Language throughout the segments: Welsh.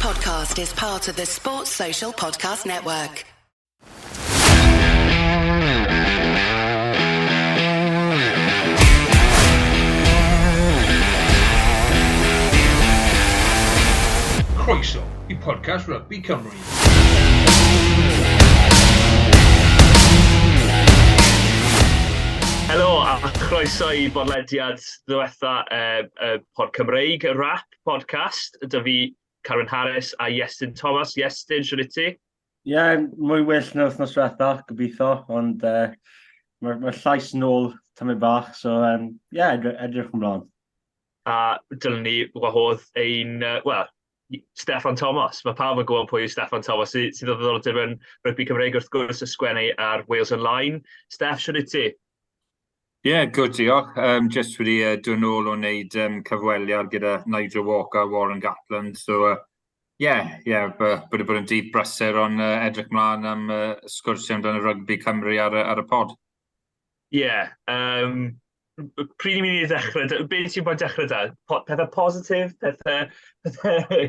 podcast is part of the Sports Social Podcast Network. Croeso i podcast Rugby Cymru. Helo a chroeso i bodlediad ddiwetha Pod Cymreig, y Rap podcast. Dy fi, Carwyn Harris a Iestyn Thomas. Iestyn, siwr i ti? Ie, yeah, mwy well na wythnos diwetha, gobeithio, ond mae'r ma llais nôl tymed bach, so ie, yeah, edrych ymlaen. A dylwn ni wahodd ein, wel, Steffan Thomas. Mae pawb yn gwybod pwy yw Steffan Thomas, sydd o ddiddordeb yn rygbi Cymreig wrth gwrs y sgwennu ar Wales Online. Steff, siwr i ti? Ie, yeah, good, diolch. Just wedi dod nôl o wneud cyfweliad gyda Nigel Walker a Warren Gatland. So, ie, yeah, bod bod yn dydd brysur, ond edrych mlaen am sgwrsio amdano rygbi Cymru ar y pod. Ie, yeah, pryd ni'n mynd i ddechrau, beth ti'n bod dechrau da? Pethau positif, pethau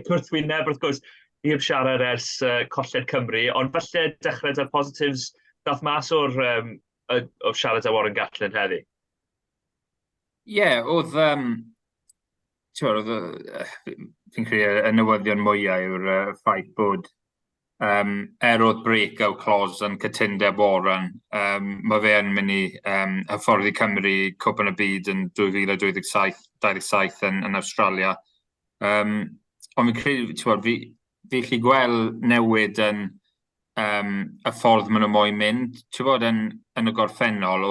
gwrthwyneb, wrth gwrs, ni heb siarad ers colled Cymru, ond falle dechrau da'r positives dath mas o'r o siarad â Warren Gatland heddi. Ie, yeah, oedd... oedd, fi'n credu y newyddion mwyaf yw'r ffaith bod oedd breakout clause yn cytundeb Warren, mae fe yn mynd i hyfforddi Cymru Cwpan y Byd yn 2027 yn Australia. Ond fi'n credu, ti'n fi gallu gweld newid yn y ffordd maen nhw moyn mynd. Ti'n bod, yn y gorffennol,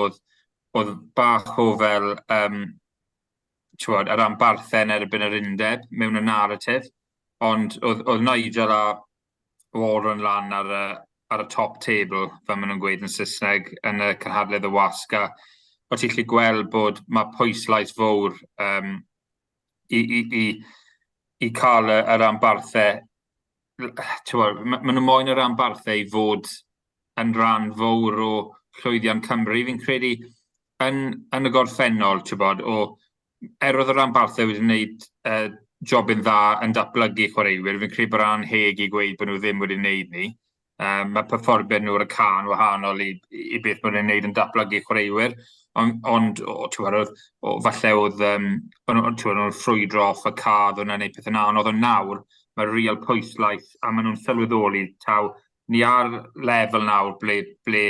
oedd bach o fel, ti'n bod, yr ambarthau yn erbyn yr undeb mewn y narratif, ond oedd Nigel a Warren lan ar y top table, fel maen nhw'n gweud yn Saesneg, yn y cynhadledd y wasg, a o ti'n gallu gweld bod mae pwyslais fawr i cael yr ambarthau, maen nhw moyn yr ambarthau i fod yn rhan fawr o llwyddiant Cymru. Fi'n credu yn y gorffennol, ti'n bod, oedd yr ambarthau wedi gwneud jobyn dda yn datblygu chwaraewyr, fi'n credu bod anheg i gweud bod nhw ddim wedi gwneud ni. Mae perfformiad nhw ar y can wahanol i beth maen nhw'n gwneud yn datblygu chwaraewyr, ond falle oedd nhw'n ffrwydro off y cadd, o'n nhw'n pethau'n anodd, ond nawr mae real pwyslais a maen nhw'n sylweddoli taw ni ar lefel nawr ble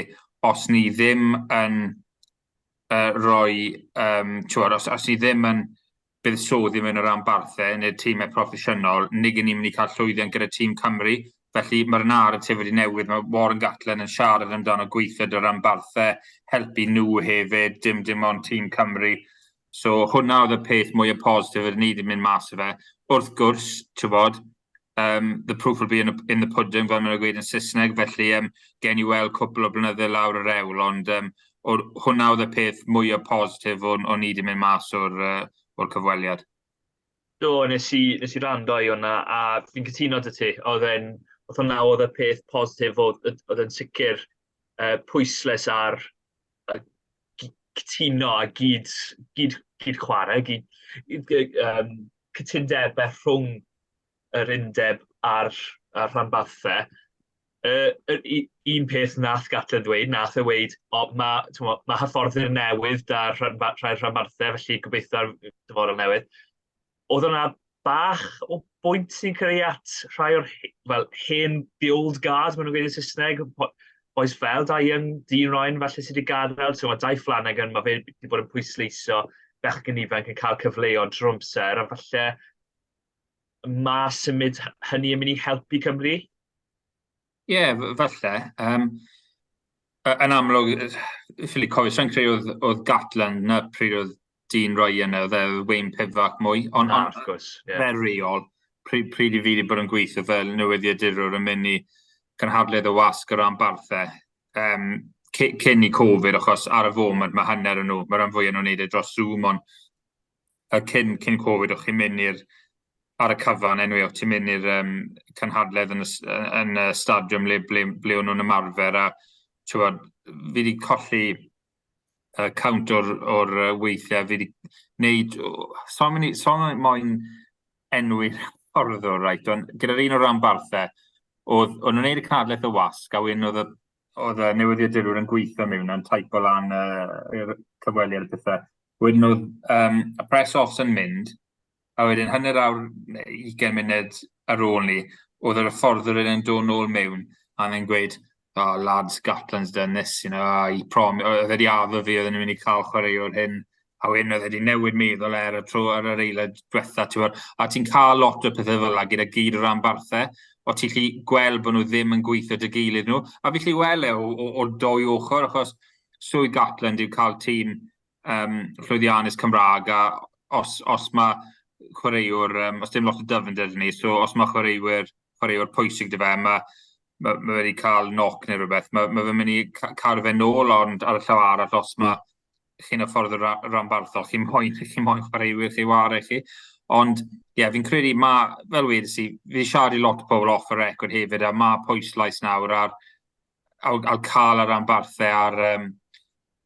os ni ddim yn rhoi, os ni ddim yn buddsoddi mewn yr ambarthau neu'r tîmau proffesiynol, nid ni'n mynd i cael llwyddiant gyda tîm Cymru. Felly mae'r narratif wedi newid, mae Warren Gatland yn siarad amdano gweithio dy'r ambarthau, helpu nhw hefyd, dim ond tîm Cymru. So hwnna oedd y peth mwyaf positif oedd ni wedi mynd mas o fe. Wrth gwrs, ti'n bod, the proof will be in the pudding, fel maen nhw'n gweud yn Saesneg, felly gen i weld cwpl o blynydde lawr yr ewl, ond hwnna oedd y peth mwyaf positif o'n ni wedi mynd mas o'r cyfweliad. Do, nes i rando i hwnna, a fi'n cytuno dy ti, oedd hwnna oedd y peth positif, oedd yn sicr pwyslais ar cytuno a gyd chwarae, cytundebau rhwng yr undeb a'r rhanbarthau. Un peth nath Gatland ddweud, nath e weud, o, mae hyfforddwyr newydd da'r rhai rhanbarthau, felly gobeithio ar dyfodol newydd. Oedd hwnna bach o bwynt sy'n creu at rhai o'r hen, the old guard, maen nhw'n gweud yn Saesneg, boys fel Dai Young, Dean Ryan, falle sydd wedi gadael. So mae Dai Flanagan, mae fe wedi bod yn pwysleisio bechgyn ifanc yn cael cyfleoedd drwy amser, a falle mae symud hynny yn mynd i helpu Cymru? Ie, yeah, falle. Yn amlwg, ffili cofio, sa'n credu oedd Gatland na pryd oedd Dean Ryan, oedd e Wayne Pivac mwy. Ond wrth gwrs, ie. Fe reol, pryd i fi wedi bod yn gweithio fel newyddiadurwr yn mynd i cynhadledd y wasg o ran barthau, cyn i Covid, achos ar y foment mae hanner yn nhw, mae rhan fwyaf nhw'n neud e dros Zoom, ond cyn Covid o'ch chi'n mynd i'r ar y cyfan, anyway, o'ch ti'n mynd i'r cynhadledd yn y stadiwm ble o'n nhw'n ymarfer, a ti'n fi wedi colli count o'r weithiau, fi wedi gwneud, so moyn enwi hyfforddwr, right, ond gyda'r un o'r ranbarthau, oedd o'n nhw'n neud y cynhadledd y wasg, a wedyn oedd y, oedd y newyddiadurwyr yn gweithio mewn yn taipo lan y cyfweliad a pethau. Wedyn oedd y press offs yn mynd, a wedyn hanner awr, 20 munud ar ôl ni, oedd yr hyfforddwr yn dod nôl mewn, a oedd e'n gweud, "Oh, lads, Gatland's done this, you know, I prom, oedd e wedi addo fi, oedd e'n mynd i cael chwaraewr hyn," a wedyn oedd e wedi newid meddwl er y tro ar yr eilad diwetha, ti'n gwbod, a ti'n cael lot o pethau fel 'na gyda gyd o ranbarthau, o ti'n gallu gweld bod nhw ddim yn gweithio dy gilydd nhw, a fi gallu weld e o dwy ochr, achos swydd Gatland yw cael tîm llwyddiannus Cymraeg, a os mae chwaraewr, os dim lot o dyfnder ni, so os mae chwaraewr pwysig dy fe, mae wedi cael knock neu rhywbeth, mae fe'n mynd i cadw fe nôl, ond ar y llaw arall, os mae chi'n y ffordd ranbarthol, chi moyn chwaraewyr chi ware chi. Ond, ie, yeah, fi'n credu ma, fel wedes i, fi siarad i lot o bobl off y record hefyd, a mae pwyslais nawr ar cael y ranbarthau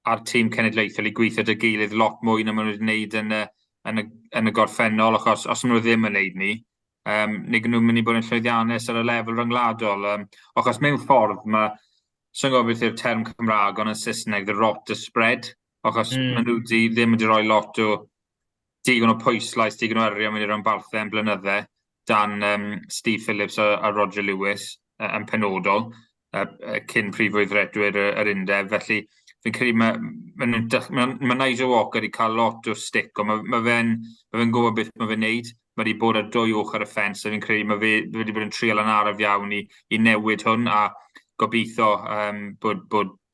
a'r tîm cenedlaethol i gweithio dy gilydd lot mwy na maen nhw wedi gwneud yn y gorffennol, achos os maen nhw ddim yn gwneud ni, nid nhw'n mynd i bod yn llwyddiannus ar y lefel ryngwladol. Achos mewn ffordd, mae, sy'n gwybod beth yw'r term Cymraeg, ond yn Saesneg, the rot to spread, achos maen nhw ddim wedi rhoi lot o digon o pwyslais, digon o arian mewn i'r ranbarthau yn blynydde, dan Steve Phillips a Roger Lewis yn penodol, cyn prif weithredwyr yr undeb. Felly fi'n credu mae Nigel Walker wedi cael lot o stick, ond mae fe'n gwybod beth mae fe'n neud. Mae wedi bod ar dwy ochr y ffens, a fi'n credu mae fe wedi bod yn trial yn araf iawn i newid hwn, a gobeithio bod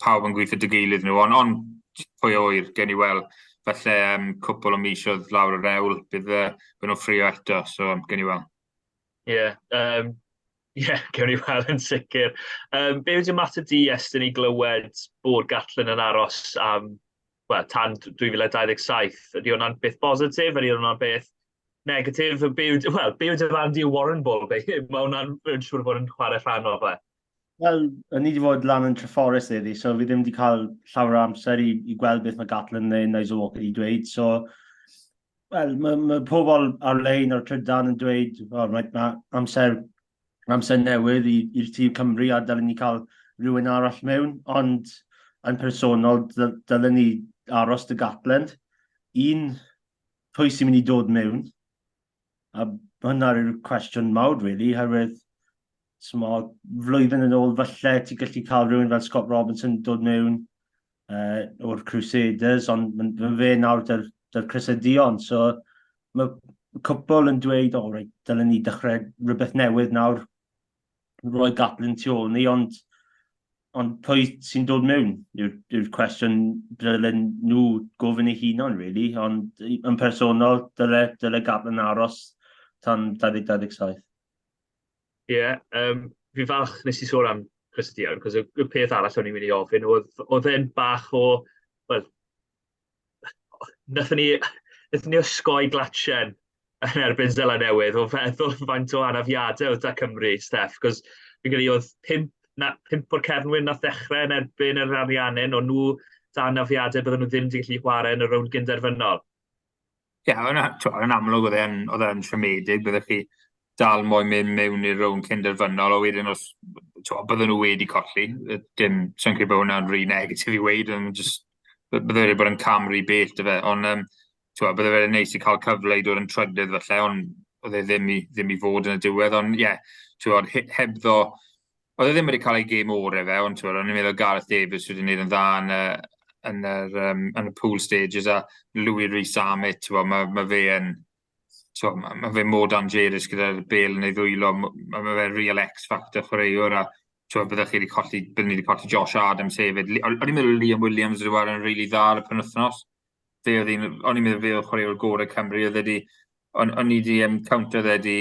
pawb yn gweithio dy gilydd nhw. Ond pwy a ŵyr, gen i weld, falle cwpl o misoedd lawr yr hewl, bydd nhw'n ffrio eto, so gen i weld. Ie, yeah, yeah, gewn ni weld yn sicr. Be wedi ymateb di, Estyn, i glywed bod Gatland yn aros am, well, tan 2027? Ydy hwnna'n beth bositif? Ydy hwnna'n beth negatif? Well, be yw dy farn di o Warren Ball? Mae hwnna'n siŵr bod yn chwarae rhan o fe. Wel, o'n i wedi bod lan yn Treforys heddi, so fi ddim wedi cael llawer o amser i gweld beth mae Gatland neu Nigel Walker wedi dweud. So, wel, mae pobl ar-lein o'r trydan yn dweud, oh, right, mae amser newydd i'r tîm Cymru a dylen ni cael rhywun arall mewn, ond yn personol dylen ni aros dy Gatland. Un, pwy sy'n mynd i dod mewn? A hwnna yw'r cwestiwn mawr, really, herwydd small, flwyddyn yn ôl, falle ti'n gallu cael rhywun fel Scott Robinson dod mewn o'r Crusaders, ond mae fe nawr dy'r Crysau Duon. So mae cwpl yn dweud, "O, oh, reit, dylen ni dechrau rhywbeth newydd nawr, rhoi Gatland tu ôl ni," ond pwy sy'n dod mewn yw'r cwestiwn dylen nhw gofyn eu hunan, really. Ond yn personol, dyle Gatland aros tan 2027. Ie, yeah, fi falch nes i sôn am Crysau Duon, cos y peth arall o'n i'n mynd i ofyn, oedd e'n bach o, wel, nathon ni osgoi glatchen yn erbyn Seland Newydd o feddwl faint o anafiadau oedd da Cymru, Steff, cos fi'n credu oedd pump, na, pump o'r cefnwyr nath ddechrau yn erbyn yr Ariannin, o'n nhw da anafiadau bydden nhw ddim wedi gallu chwarae yn y rownd gynderfynol. Ie, yeah, yn amlwg oedd e'n siomedig, byddech chi dal moyn mynd mewn i'r rownd cynderfynol, a wedyn os bydden nhw wedi colli, dim, sy'n credu bod hwnna'n rhy negatif i weud, ond just, bydde wedi bod yn cam rhy bell dy fe, ond bydde fe'n neis i cael cyfle i dod yn trydydd falle, ond oedd e ddim i fod yn y diwedd, ond ie, yeah, hebddo, oedd e ddim wedi cael ei gêm orau fe, ond o'n i'n meddwl Gareth Davies wedi gwneud yn dda yn y pool stages, a Louis Rees-Zammit, mae fe yn, mae fe mor dangerous gyda'r bel yn ei ddwylo, mae fe real X-factor chwaraewr, a byddech chi wedi colli, byddwn ni wedi colli Josh Adams hefyd. O'n i'n meddwl Liam Williams wedi chwarae'n rili dda ar y penwythnos. Fe oedd un, o'n i'n meddwl fe oedd chwaraewr gorau Cymru, oedd wedi, o'n i wedi counter wedi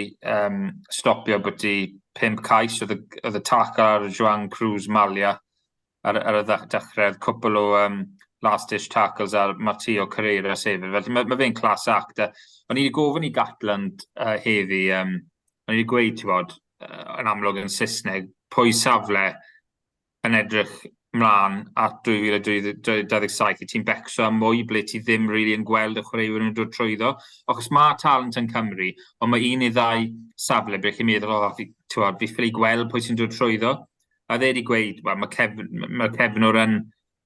stopio bod i pump cais, oedd y tackle ar Juan Cruz Malia ar y dechrau, oedd cwpl o last ditch tackles ar Mateo Carreras hefyd. Felly mae fe'n class act. O'n i wedi gofyn i Gatland heddi, o'n i wedi gweud, ti'n bod, yn amlwg yn Saesneg, pwy safle yn edrych mlaen at 2027 i ti'n becso am mwy ble ti ddim really yn gweld y chwaraewyr yn dod trwyddo. Achos mae talent yn Cymru, ond mae un neu ddau safle ble chi'n meddwl, oh, fi, twod, fi ffili gweld pwy sy'n dod trwyddo. A dde wedi gweud, wel, mae, cef, mae cefnwr yn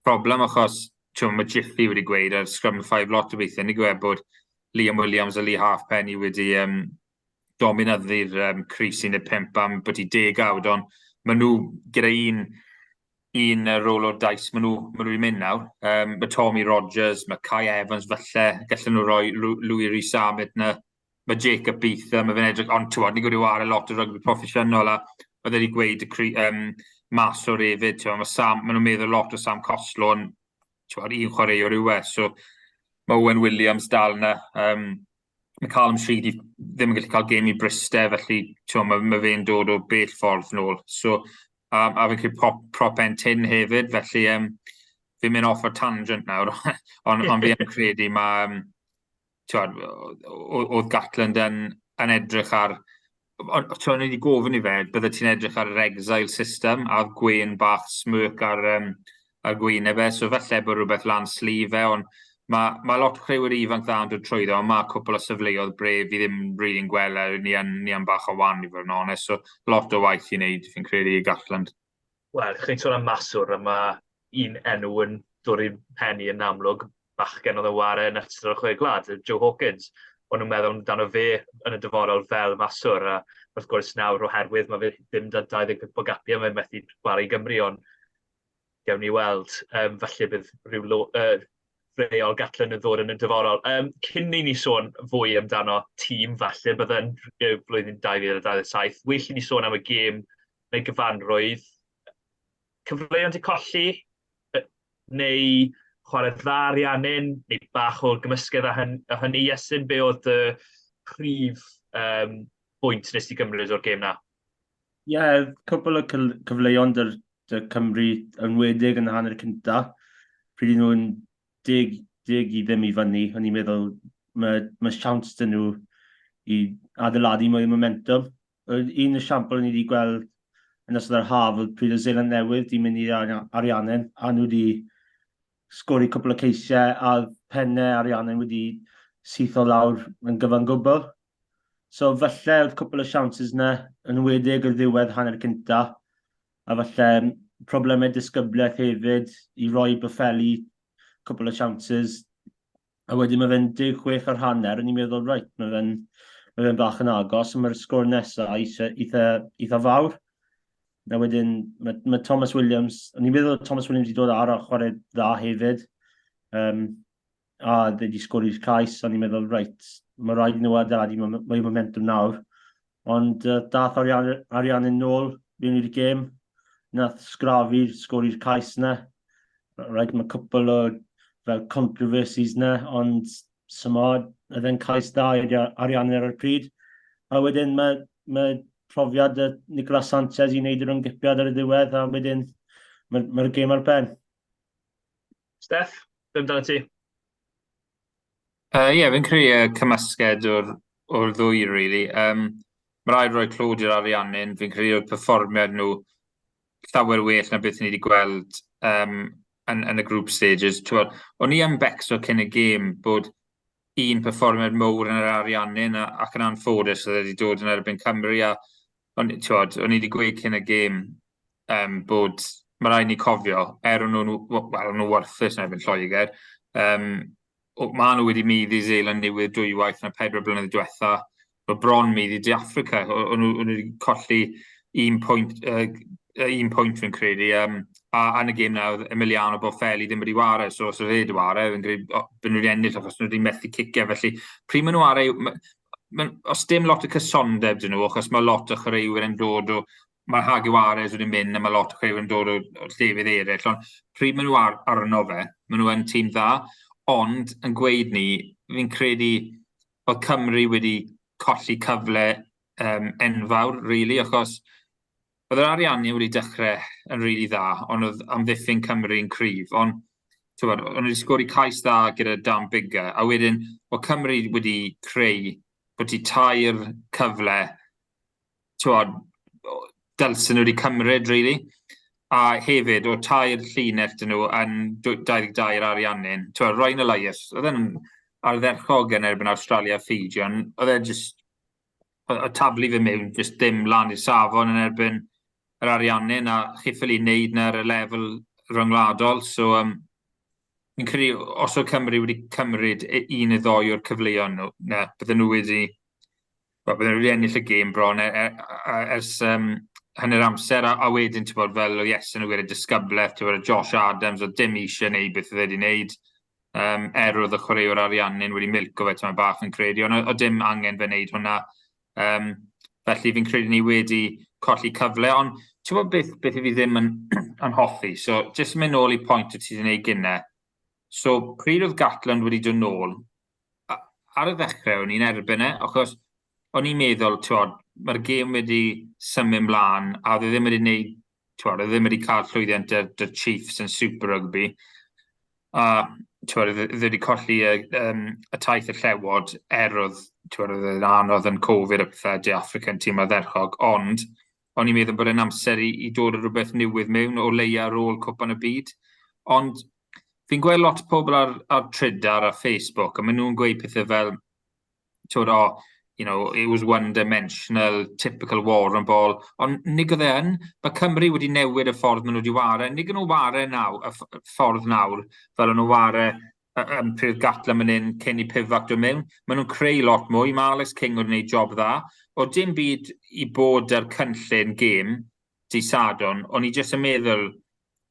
problem achos twod, mae Jiffy wedi gweud ar Scrum 5 lot o weithiau, ni'n gweld bod Liam Williams a Lee Halfpenny wedi dominyddu'r crys 15 am bod i degawd, ond maen nhw gyda un un rôl o'r dais, maen nhw, maen nhw wedi mynd nawr. Mae Tommy Rogers, mae Kai Evans falle, gallen nhw roi Louis Rees-Zammit na. Mae Jacob Beatham, mae fe'n edrych, ond ti'n ni'n gwybod ware lot o rygbi proffesiynol a oedd wedi gweud y cri, mas o'r hefyd, ti'n mae Sam, maen nhw'n meddwl lot o Sam Costelow, ond ti'n un chwaraewr yw e, so mae Owen Williams dal yna. Mae Callum Sheedy ddim yn gallu cael gêm i Bryste, felly ti'n mae fe'n dod o bell ffordd nôl. So, a fi'n credu prop en tyn hefyd, felly fi'n mynd off ar tangent nawr, ond on fi yn credu mae, oedd Gatland yn edrych ar, ti'n wedi gofyn i fe, bydde ti'n edrych ar yr exile system, a oedd gwên bach smirk ar gwyneb e, so falle bod rhywbeth lan sleeve e, ond mae lot o chwaraewyr ifanc dda yn dod trwyddo, ond mae cwpl o safleoedd bre fi ddim really'n really gweld e, ni yn bach o wan i fod yn onest, so lot o waith i wneud, fi'n credu, i Gatland. Wel, chi'n sôn am maswr, a mae un enw yn dod i'n pen i yn amlwg, bachgen oedd yn ware yn ystod y Chwe Gwlad, Joe Hawkins. O'n nhw'n meddwl amdano fe yn y dyfodol fel maswr, a wrth gwrs nawr oherwydd mae fe ddim 'da 25 o gapiau, mae'n methu chwarae i Gymru, ond gewn ni weld. Falle bydd rhyw reol Gatland yn ddod yn y dyfodol. Cyn i ni sôn fwy amdano tîm falle bydde'n blwyddyn 2027, well i ni sôn am y gêm neu gyfanrwydd. Cyfleoedd 'di colli, neu chwarae dda Ariannin, neu bach o'r gymysgedd a hynny, Iestyn, be oedd y prif bwynt nes ti gymryd o'r gêm na? Ie, yeah, cwpl o cyfleoedd 'da Cymru yn wedig yn y hanner cynta. Pryd nhw'n 10-0 i fyny, o'n i'n meddwl mae siawns 'da nhw i adeiladu mwy o momentum. Un esiampl ni wedi gweld yn ystod yr haf oedd pryd o Seland Newydd di mynd i Ariannin a nhw wedi sgori cwpl o ceisiau a pennau Ariannin wedi sytho lawr yn gyfan gwbl. So falle oedd cwpl o chances na yn wedig o'r ddiwedd hanner cynta a falle problemau disgyblaeth hefyd i roi Boffelli cwpl o chances. A wedyn mae fe'n 16 ar hanner, o'n i'n meddwl, reit, mae fe bach yn agos, a mae'r sgôr nesaf eitha fawr. A wedyn mae Thomas Williams, o'n i'n meddwl Thomas Williams i dod ar a chwarae dda hefyd. A wedi sgori'r cais, o'n i'n meddwl, reit, mae rhaid nhw adeiladu mwy momentum nawr. Ond dath Ariannin nôl mewn i'r gêm, nath Skuhravý sgori'r cais na. Rhaid mae cwpl o fel controversies na, ond symod, oedd e'n cais da i'r Ariannin ar y pryd. A wedyn mae profiad y Nicolas Sanchez i wneud yr ymgipiad ar y diwedd, a wedyn mae'r gêm ar ben. Steff, be amdano ti? Ie, yeah, fi'n credu y cymysged o'r ddwy, really. Mae rhaid rhoi clod i'r Ariannin. Fi'n credu o'r perfformiad nhw llawer well na beth ni wedi gweld yn y group stages. Twel, o'n i yn becso cyn y gêm bod un perfformiad mowr yn yr Ariannin ac yn anffodus oedd wedi dod yn erbyn Cymru a o'n i wedi gweud cyn y gêm bod mae rhaid ni cofio, er o'n nhw'n well, nhw warthus yn erbyn Lloegr, maen nhw wedi maeddu Seland Newydd dwywaith yn y 4 blynedd diwetha. Mae bron maeddu De Affrica. O'n nhw wedi colli 1 pwynt fi'n credu. A yn y gêm nawr, Emiliano Boffelli ddim wedi ware, so os oedd e wedi ware, fi'n credu bod nhw wedi ennill achos nhw wedi methu cicio. Felly, pryd maen nhw ware, os dim lot o cysondeb dyn nhw, achos mae lot o chwaraewyr yn dod o, mae Jaguares wedi mynd a mae lot o chwaraewyr yn dod o llefydd eraill, ond pryd maen nhw arno fe, maen nhw yn tîm dda, ond yn gweud ni, fi'n credu oedd Cymru wedi colli cyfle enfawr, really, achos oedd yr Ariannin wedi dechrau yn rili really dda, ond oedd amddiffyn Cymru yn cryf, ond t'wod, o'n wedi sgori cais dda gyda Dan Biggar, a wedyn oedd Cymru wedi creu bod ti tair cyfle, t'wod, dylsen nhw wedi cymryd, really. A hefyd, o tair llinell dyn nhw yn 22 yr Ariannin, ti'n Ryan Elias, oedd e'n ardderchog yn erbyn Australia a Fiji, ond oedd e just, oedd taflu fe mewn, just dim lan i'r safon yn erbyn yr Ariannin, a chi ffili wneud na ar y lefel rhyngwladol, so um, fi'n credu os oedd Cymru wedi cymryd un neu ddoi o'r cyfleoedd nhw, na, bydden nhw wedi wel, bydden nhw wedi ennill y gêm bron ers hanner amser, a wedyn, ti'n bod, fel oedd Iestyn yn gweud, y disgyblaeth, ti'n bod, Josh Adams, oedd dim eisiau gwneud beth oedd wedi wneud, er oedd y chwaraewr Ariannin wedi milco fe, ti'n bach yn credu, ond oedd dim angen fe wneud hwnna. Felly fi'n credu ni wedi colli cyfle, ond ti'n bod beth i fi ddim yn hoffi, so jyst mynd nôl i pwynt o ti wedi gwneud gynne. So, pryd oedd Gatland wedi dod nôl, ar y ddechrau o'n i'n erbyn e, achos o'n i'n meddwl, ti'n mae'r gêm wedi symud ymlaen, a oedd e ddim wedi gwneud, ti'n oedd e ddim wedi cael llwyddiant y Chiefs yn Super Rugby, a ti'n oedd e wedi colli y taith y Llewod, er oedd, ti'n oedd e'n anodd yn Covid a pethau, De Africa yn tîm ardderchog, ond o'n i'n meddwl bod e'n amser i dod â rhywbeth newydd mewn, o leia ar ôl Cwpan y Byd, ond fi'n gweld lot o pobl ar Trydar a Facebook, a maen nhw'n gweud pethau fel, ti'n oh, it was one-dimensional, typical Warren Ball, ond nig oedd e yn, mae Cymru wedi newid y ffordd maen nhw wedi ware, nig nhw ware naw, y ffordd nawr, fel o'n nhw ware pryd Gatland mynd in cyn i Pivac dod mewn, maen nhw'n creu lot mwy, mae Alex King wedi gwneud job dda, o dim byd i bod ar cynllun gêm di Sadwrn, o'n i jyst yn meddwl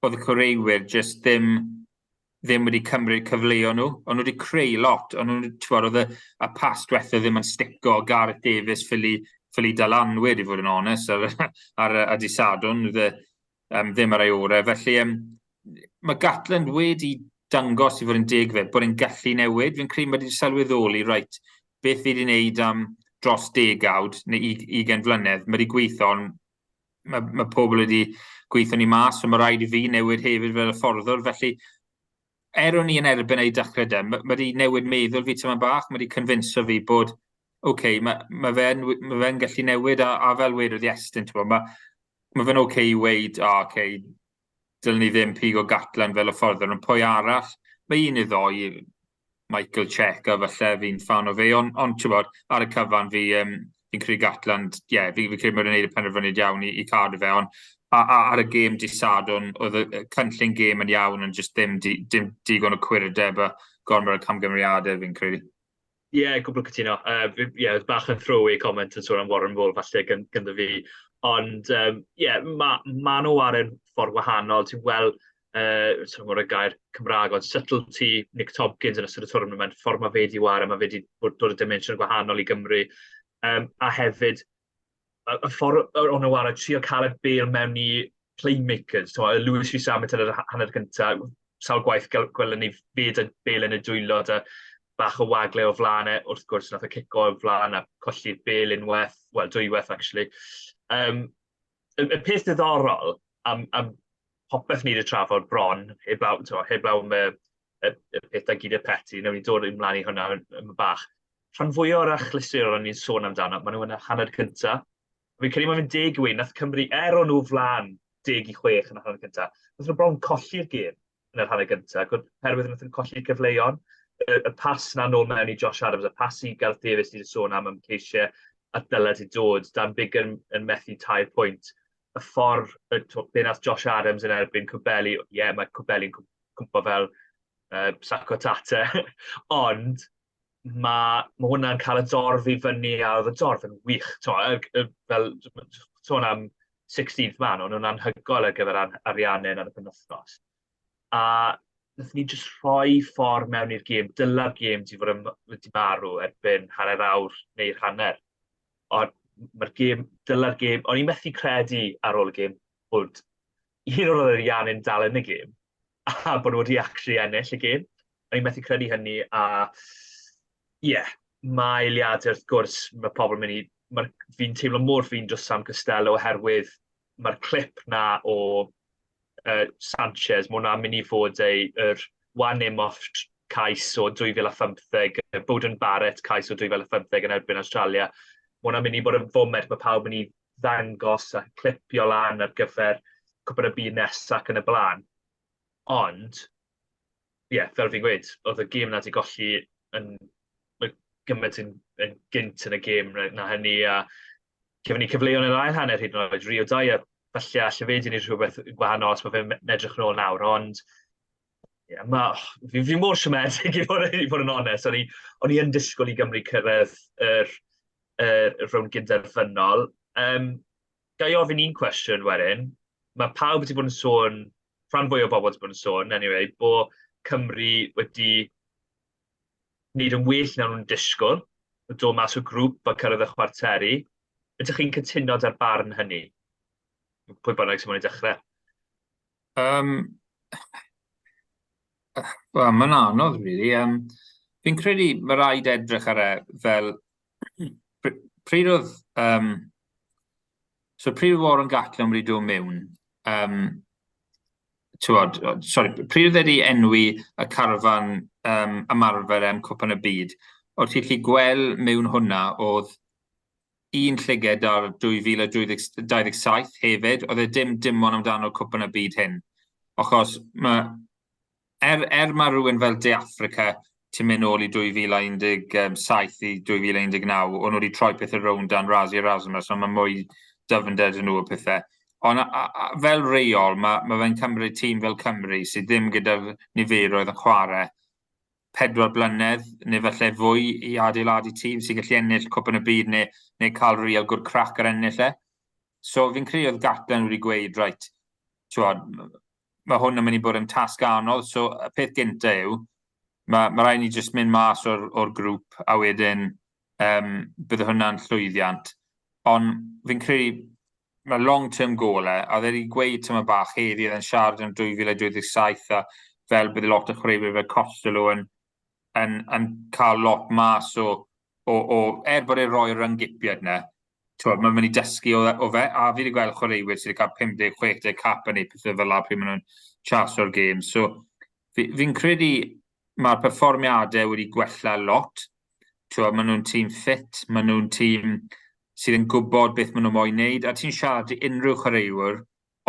oedd y chwaraewyr jyst ddim wedi cymryd cyfleoedd nhw. O'n nhw wedi creu lot, o'n nhw, ti'n oedd y pas diwethaf ddim yn stico, Gareth Davies ffili dalanwyd, i fod yn onest, ar di Sadwrn, oedd e ddim ar ei orau. Felly, mae Gatland wedi dangos, i fod yn deg fe, bod e'n gallu newid. Fi'n credu mae wedi sylweddoli, reit, beth fi wedi wneud am dros degawd neu 20 flynedd, mae wedi gweithio, ond mae pobl wedi gweithio ni mas, so mae rhaid i fi newid hefyd fel y fforddwr. Felly, er o'n i yn erbyn ei dechrau de, mae wedi newid meddwl fi tyma bach, mae wedi convinso fi bod, oce, okay, mae fe'n ma fe gallu newid, a fel wedodd Iestyn, ti'n mae fe'n oce okay i weud, o, oh, oce, okay, dylwn ni ddim pigo Gatland fel y ffordd, ond pwy arall? Mae un neu ddoi, Michael Cheika, falle, fi'n fan o fe, ond ti'n bod, ar y cyfan fi'n credu Gatland, ie, yeah, fi credu bod e'n gwneud y penderfyniad iawn i cadw fe, ond ar y gêm di Sadwrn, oedd y cynllun gêm yn iawn, ond jyst ddim digon o cwirdeb a gormod o camgymeriadau, fi'n credu. Ie, yeah, gwbl cytuno. Yeah, bach yn throwaway comment yn sôn am Warren Ball falle gyda fi. Ond, ie, yeah, ma nhw ar un ffordd wahanol. Ti'n gweld, so'n gwybod y gair Cymraeg, ond subtlety Nick Tompkins yn ystod y tournament, ffordd mae fe wedi ware, mae fe wedi dod y dimensiwn gwahanol i Gymru. A hefyd, y ffordd o'n nhw ware, trio cael y bêl mewn i playmakers. So, Louis Rees-Zammit yn yr hanner gyntaf, sawl gwaith gwelwn ni fyd y bêl yn y dwylo, da bach o wagle o flaen e, wrth gwrs nath e cico o flaen a colli'r bêl unwaith, wel dwywaith actually. Y peth diddorol am popeth ni wedi trafod bron, heblaw am y pethau gyda Petti, newn ni dod ymlaen i hwnna yn bach. Rhan fwyaf o'r achlysuron ni'n sôn amdano, maen nhw yn y hanner cyntaf. Fi'n credu mae fe'n deg i weud, nath Cymru, er o'n nhw flaen 10-6 yn y hanner cyntaf, nath nhw bron colli'r gêm yn yr hanner gyntaf, oherwydd nath nhw colli'r cyfleon. Y pas na nôl mewn i Josh Adams, y pas i Gareth Davies ni wedi sôn am ceisiau a dyled i dod, Dan Biggar yn methu 3 pwynt. Y ffordd, be nath Josh Adams yn erbyn Cubelli, ie, yeah, mae Cubelli'n cwmpo fel sac o tate, ond mae hwnna'n cael y dorf i fyny, a oedd y dorf yn wych, fel sôn am 16th man, o'n nhw'n anhygoel ar gyfer Ariannin ar y penwythnos. A nath ni jyst rhoi ffordd mewn i'r gêm, dyla'r gêm di fod yn wedi marw erbyn hanner awr neu'r hanner. Ond mae'r gêm, dyla'r gêm, o'n i'n methu credu ar ôl y gêm bod un o'r Ariannin dal yn y gêm, a bod nhw wedi actually ennill y gêm. O'n i'n methu credu hynny, a ie, yeah, mae eiliadau wrth gwrs, mae pobl yn mynd i, fi'n teimlo mor flin dros Sam Costello oherwydd mae'r clip na o Sanchez, mae hwnna'n mynd i fod yr Juan Imhoff cais o 2015, Beauden Barrett cais o 2015 yn erbyn Australia. Mae hwnna'n mynd i bod yn foment, mae pawb yn mynd i ddangos a clipio lan ar gyfer Cwpan y Byd nesaf ac yn y blaen. Ond, ie, yeah, fel fi'n gweud, oedd y gêm na di golli yn gymaint yn gynt yn y gêm na hynny, a cefn ni cyfleoedd yn yr ail hanner hyd yn oed, Rio Dyer, falle alle fe di wneud rhywbeth gwahanol os mae fe'n edrych yn ôl nawr, ond yeah, ma, fi mor siomedig i fod yn onest. O'n i yn disgwyl i Gymru cyrraedd yr rownd gynderfynol. Ga i ofyn un cwestiwn wedyn? Mae pawb wedi bod yn sôn, rhan fwy o bobl wedi bod yn sôn, anyway, bod Cymru wedi wneud yn well na nhw'n disgwyl, dod mas o grŵp a cyrraedd y chwarteri. Ydych chi'n cytuno 'da'r barn hynny? Pwy bynnag sy'n mynd i dechrau? Wel, mae'n anodd, really. Fi'n credu mae rhaid edrych ar e fel pryd oedd... So pryd oedd Warren Gatland wedi dod mewn, tywod, sorry, pryd oedd wedi enwi y carfan ymarfer am Cwpan y Byd, oedd ti'n gallu gweld mewn hwnna oedd un llyged ar 2027 hefyd, oedd e dim ond amdano Cwpan y Byd hyn. Achos mae, er mae rhywun fel De Affrica, ti'n mynd nôl i 2017 i 2019, o'n nhw wedi troi pethau rownd dan Rassie Erasmus, ond mae mwy dyfnder 'da nhw o pethau. Ond a fel reol, mae fe'n cymryd tîm fel Cymru sydd ddim gyda'r niferoedd yn chwarae 4 blynedd neu falle fwy i adeiladu tîm sy'n gallu ennill Cwpan y Byd neu cael real good crack ar ennill e. So fi'n credu oedd Gatland wedi gweud, "Right, t'wod, mae hwn yn mynd i bod yn tasg anodd, so y peth gynta yw, mae rhaid ni jyst mynd mas o'r grŵp a wedyn bydde hwnna'n llwyddiant." Ond fi'n credu mae long term goal e, a oedd e wedi gweud tyma bach heddi, oedd e'n siarad am 2027 a fel bydd lot o chwaraewyr fel Costelow yn cael lot mas o er bod e'n rhoi'r rhyng-gipiad 'na, t'wod, mae'n mynd i dysgu o fe, a fi wedi gweld chwaraewyr sydd wedi cael 50, 60 cap yn ei pethau fel la pryd maen nhw'n chaso'r gêm. So, fi credu mae'r perfformiadau wedi gwella lot. T'wod, maen nhw'n tîm ffit, maen nhw'n tîm sydd yn gwybod beth maen nhw moyn wneud, a ti'n siarad i unrhyw chwaraewyr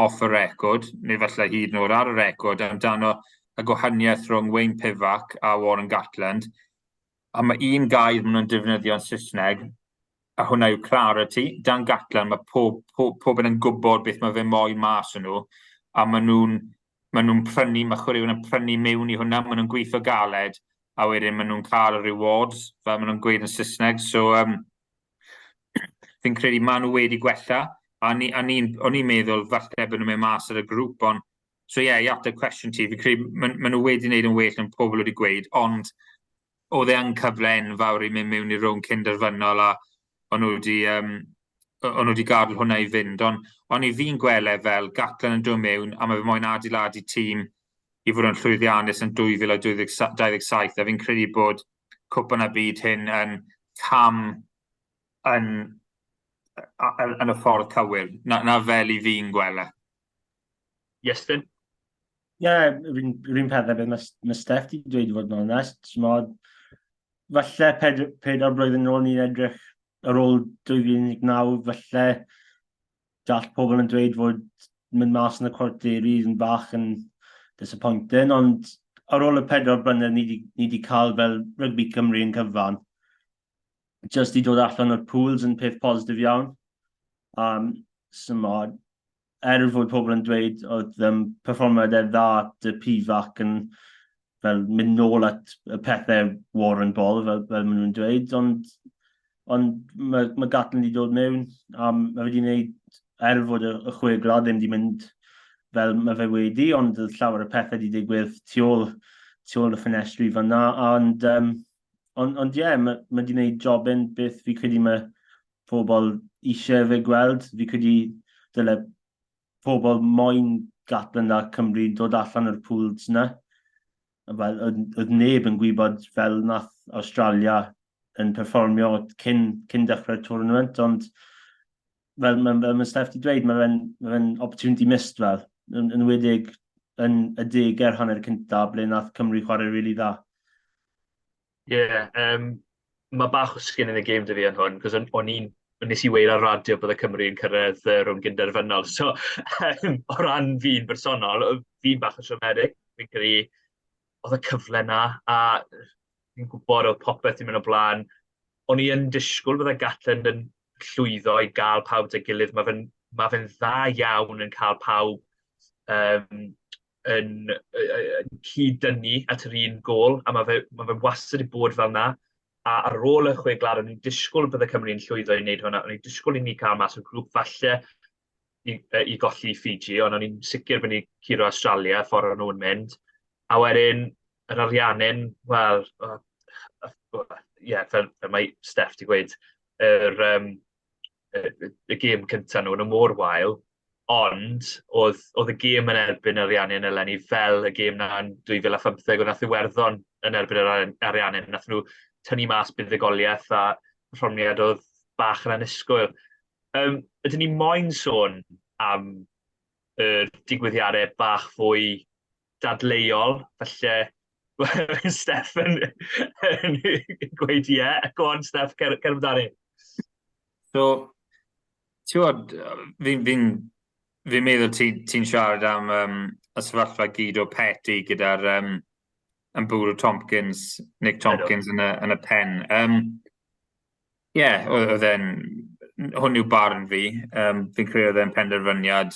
off y record, neu falle hyd yn oed ar y record, amdano y gwahaniaeth rhwng Wayne Pivac a Warren Gatland. A mae un gair maen nhw'n defnyddio yn Saesneg, a hwnna yw clarity. Dan Gatland, mae pob yn gwybod beth mae fe moyn mas o'n nhw, a maen nhw prynu, mae chwaraewyr yn prynu mewn i hwnna, maen nhw'n gweithio galed, a wedyn maen nhw'n cael y rewards, fel maen nhw'n gweud yn Saesneg. So, fi'n credu maen nhw wedi gwella, a o'n i'n meddwl falle bod nhw'n mynd mas ar y grŵp, ond so ie, yeah, i ateb cwestiwn ti, fi'n credu maen nhw wedi wneud yn well yn pobl wedi gweud, ond oedd e yn cyfle enfawr i mynd mewn i'r rownd cynderfynol a o'n nhw wedi gadael hwnna i fynd. Ond i fi'n gweld e fel Gatland yn dod mewn a mae fe moyn adeiladu tîm i fod yn llwyddiannus yn 2027 a fi'n credu bod Cwpan y Byd hyn yn cam yn y ffordd cywir, na fel i fi'n gweld e. Iestyn? Ie, yeah, yr un pethau beth mae Steph di dweud i fod yn onest. Mod, falle 4 blwyddyn nôl ni'n edrych ar ôl 2019, falle gall pobl yn dweud fod mynd mas yn y cwarteri yn bach yn disappointing, ond ar ôl y 4 blynedd ni di cael fel rygbi Cymru yn cyfan, just i dod allan o'r pools yn peth positif iawn. So mod, er fod pobl yn dweud oedd perfformiadau dda at y Pivac yn fel mynd nôl at y pethau Warren Ball, fel maen nhw'n dweud, ond mae Gatland wedi dod mewn, a mae wedi gwneud, er fod y Chwe Gwlad ddim wedi mynd fel mae fe wedi, ond oedd llawer o pethau wedi digwydd tu ôl y ffenestri fan'na, ond ie, yeah, mae wedi gwneud jobyn beth fi credu mae pobl eisiau fe gweld. Fi credu dyle pobl moyn Gatland a Cymru dod allan o'r pools yna. Fel, oedd neb yn gwybod fel nath Australia yn perfformio cyn dechrau'r tournament, ond fel mae Steph wedi dweud, mae fe'n ma fe opportunity missed fel, yn enwedig yn y degau'r hanner cyntaf ble nath Cymru chwarae really dda. Ie, yeah, mae bach o skin in the game 'da fi yn hwn, cos o'n i'n Nes i weud ar radio bod y Cymru yn cyrraedd y rownd gynderfynol. So, o ran fi'n bersonol, fi'n bach yn siomedig. Fi'n credu oedd y cyfle 'na, a fi'n gwybod oedd popeth yn mynd o blaen. O'n i yn disgwyl bydde Gatland yn llwyddo i gael pawb 'da'i gilydd. Mae fe'n ma fe dda iawn yn cael pawb yn cyd-dynnu at yr un gôl, a mae fe wastad wedi bod fel 'na. A ar ôl y Chwe Gwlad, o'n i'n disgwyl bydde Cymru'n llwyddo i wneud hwnna. O'n i'n disgwyl i ni cael mas o'r grŵp falle i golli Fiji, ond o'n i'n sicr bod ni'n curo Australia, ffordd o'n nhw'n mynd. A wedyn, yr Ariannin, wel, ie, yeah, fel mae Steff 'di gweud, y gêm cyntaf nhw, nhw mor wael, ond oedd y gêm yn erbyn Ariannin eleni fel y gêm na yn 2015, oedd nath Iwerddon yn erbyn yr Ariannin, nath nhw tynnu mas buddugoliaeth a perfformiad oedd bach yn annisgwyl. Ydyn ni moyn sôn am y digwyddiadau bach fwy dadleuol, falle Steff yn gweud ie? Yeah. Go on, Steff, cer amdani. So, ti'n gwybod, fi meddwl ti'n ti siarad am y sefyllfa Guido Petti gyda'r yn bwrw Tompkins, Nick Tompkins yn y pen. Ie, yeah, oedd e'n, hwn yw barn fi. Fi'n credu oedd e'n penderfyniad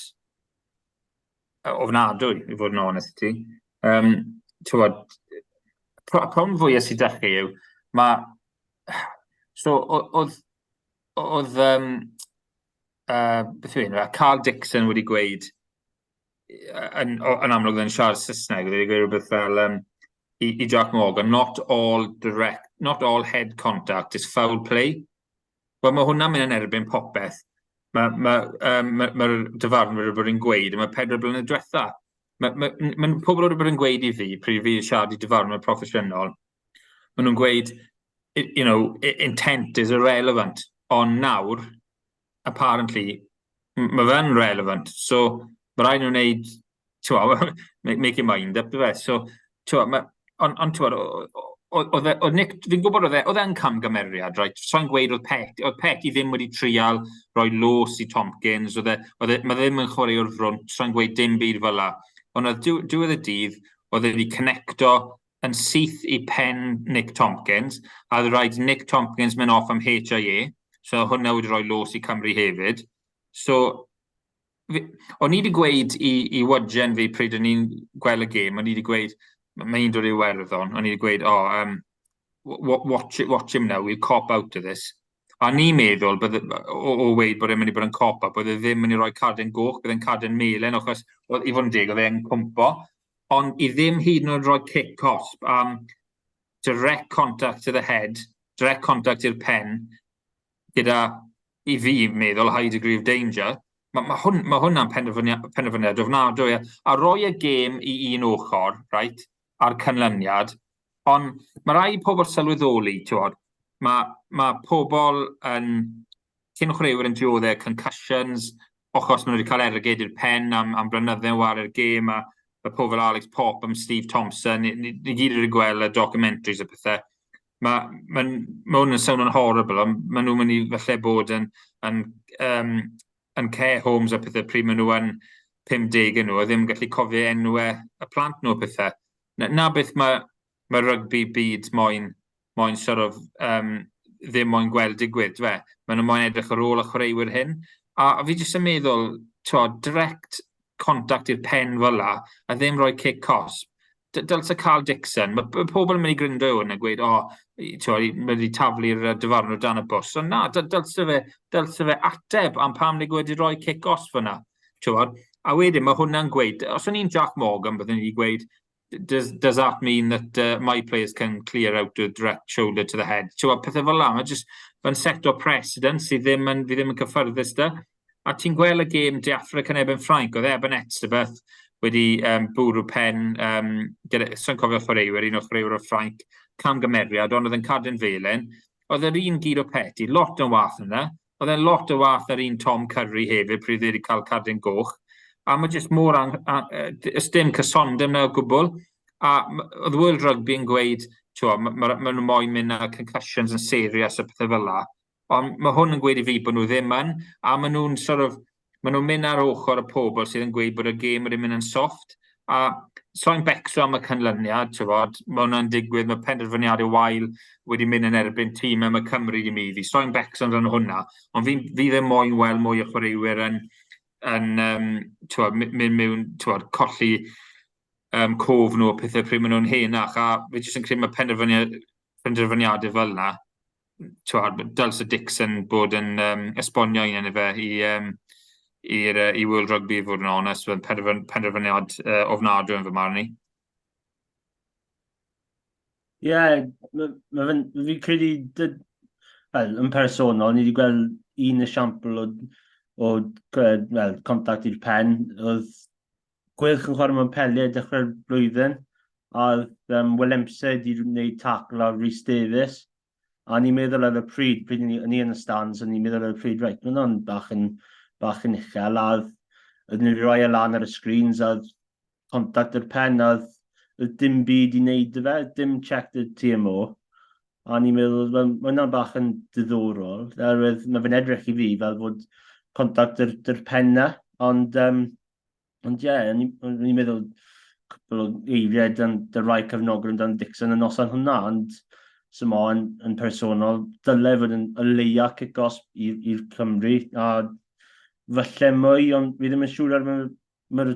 ofnadwy, i fod yn onest i ti. Ti'n gwybod, problem fwyaf sydd 'da chi yw, mae... So, oedd, beth yw enw e, Carl Dixon wedi gweud, yn amlwg yn siarad Saesneg, wedi gweud rhywbeth fel i Jack Morgan, "Not all head contact is foul play." Wel, mae hwnna'n mynd yn erbyn popeth. Mae'r ma, ma, ma, ma dyfarnwyr wedi bod yn gweud am y 4 blynedd diwetha. Mae pobl wedi bod yn gweud i fi, pryd fi siarad i dyfarnwyr proffesiynol, maen nhw'n gweud, "Intent is irrelevant." Ond nawr, apparently, mae fe'n relevant. So, mae rhaid nhw'n wneud, ti'n make your mind up, fe. So, ti'n ond ti'n oedd Nick, fi'n gwybod oedd e'n camgymeriad, right? So'n gweud oedd Petti ddim wedi trial rhoi los i Tompkins, oedd e, mae ddim yn chwarae o'r front, so'n gweud dim byd fel la. Ond oedd diwedd y dydd, oedd e wedi connecto yn syth i pen Nick Tompkins, a oedd rhaid Nick Tompkins mynd off am HIA, so hwnna wedi rhoi los i Cymru hefyd. So, o'n i wedi gweud i Wydgen fi pryd o'n i'n gweld y gêm, o'n i wedi gweud, mae hi'n dod i Iwerddon, o'n i wedi gweud, "Oh, watch him now, we'll cop out of this." A ni'n meddwl, bydde, o weud bod e'n mynd i bod yn cop out, bod e ddim mynd i roi carden goch, bydd e'n carden melen, achos, i fod yn deg, oedd e'n cwmpo. Ond i ddim hyd yn oed rhoi cic cosb am direct contact to the head, direct contact i'r pen, gyda, i fi meddwl, high degree of danger, mae hwnna'n penderfyniad ofnadwy. A roi y gêm i un ochr, right, a'r canlyniad, ond mae rai pobl sylweddoli, ti'n mae pobl yn, cyn chwaraewyr yn dioddef concussions, achos maen nhw wedi cael ergyd i'r pen am blynydde yn chwarae'r gêm, a mae pobl fel Alex Popp, am Steve Thompson, ni gyd wedi gweld y documentaries a pethau. Mae hwn yn swnio'n horrible, ond maen nhw'n mynd i falle bod yn care homes a pethau pryd maen nhw yn 50 nhw, a ddim yn gallu cofio enwau y plant nhw a pethau. Na beth mae rygbi byd moyn sort of, ddim moyn gweld digwydd, dwe. Maen nhw moyn edrych ar ôl y chwaraewyr hyn. A fi jyst yn meddwl, t'wo, direct contact i'r pen fel la, a ddim rhoi cic cosb. Dylse Carl Dixon, mae pobl yn mynd i gryndo hwn a gweud, "O, oh, mae wedi taflu'r dyfarnwr dan y bws." Ond na, dylse fe ateb am pam nag wedi rhoi cic gosb fyna. T'wod? A wedyn mae hwnna'n gweud, os o'n i'n Jack Morgan, byddwn i'n gweud, Does that mean that my players can clear out a direct shoulder to the head?" T'wod, pethau fel la, mae jyst fe'n set o precedent sydd ddim yn, fi ddim yn cyffyrddus 'da. A ti'n gweld y gêm De Affrica yn erbyn Ffrainc, oedd Eben Etzebeth wedi bwrw pen, gyda, so'n cofio chwaraewyr, un o'r chwaraewyr o Ffrainc, camgymeriad, ond oedd yn carden felen. Oedd yr un Guido Petti, lot yn wath yna. Oedd e'n lot o wath ar un Tom Curry hefyd, pryd wedi cael carden goch. A mae jyst mor, ys dim cysondeb 'na o gwbl. A oedd World Rugby yn gweud, mae ma, ma nhw moyn mynd â concussions yn serious a pethau fel la. Ond mae hwn yn gweud i fi bod nhw ddim yn, a maen nhw'n sort of, maen nhw'n mynd ar ochr y pobl sydd yn gweud bod y gêm wedi mynd yn soft, a so'n becso am y canlyniad, ti'n fod, mae hwnna'n digwydd, mae penderfyniadau wael wedi mynd yn erbyn tîm mae Cymru wedi maeddu, so'n becso amdano hwnna, ond fi, fi ddim moyn weld mwy o chwaraewyr yn, yn um, twod, mynd mewn, twod, colli um, cof nhw o pethau pryd maen nhw'n henach, a fi jyst yn credu mae penderfyniad, penderfyniadau fel yna, twod, dylse Dixon bod yn um, esbonio un yn fe i, um, i'r, i World Rugby, fod yn onest, mae'n penderfyn, penderfyniad ofnadwy yn fy marn i. Ie, yeah, mae ma fe'n, fi'n credu, wel, yn personol, ni wedi gweld un esiampl o, o well, contact i'r pen, oedd Gweilch yn chwarae mewn peliau dechrau'r blwyddyn, a oedd um, Willemse wedi gwneud tackle ar Rhys Davies, a ni'n meddwl ar y pryd, pryd ni, ni yn y stands, o'n i'n meddwl ar y pryd, reit, mae hwnna'n bach yn, bach yn uchel, a oedd, oedd nhw'n rhoi e lan ar y screens, a oedd contact yr pen, a oedd, oedd dim byd i wneud dy fe, dim check the TMO. A ni'n meddwl, wel, mae hwnna'n bach yn diddorol, oherwydd mae fe'n edrych i fi fel bod contact yr, yr pen na, ond um, Ond ie, yeah, o'n i'n meddwl cwpl o eiriau dan, dan rai cefnogwyr amdano Dixon y noson hwnna, ond symo yn, yn personol, dyle fod yn o leia cic-osb i'r Cymru, a falle mwy, ond fi ddim yn siŵr ar mae'r ma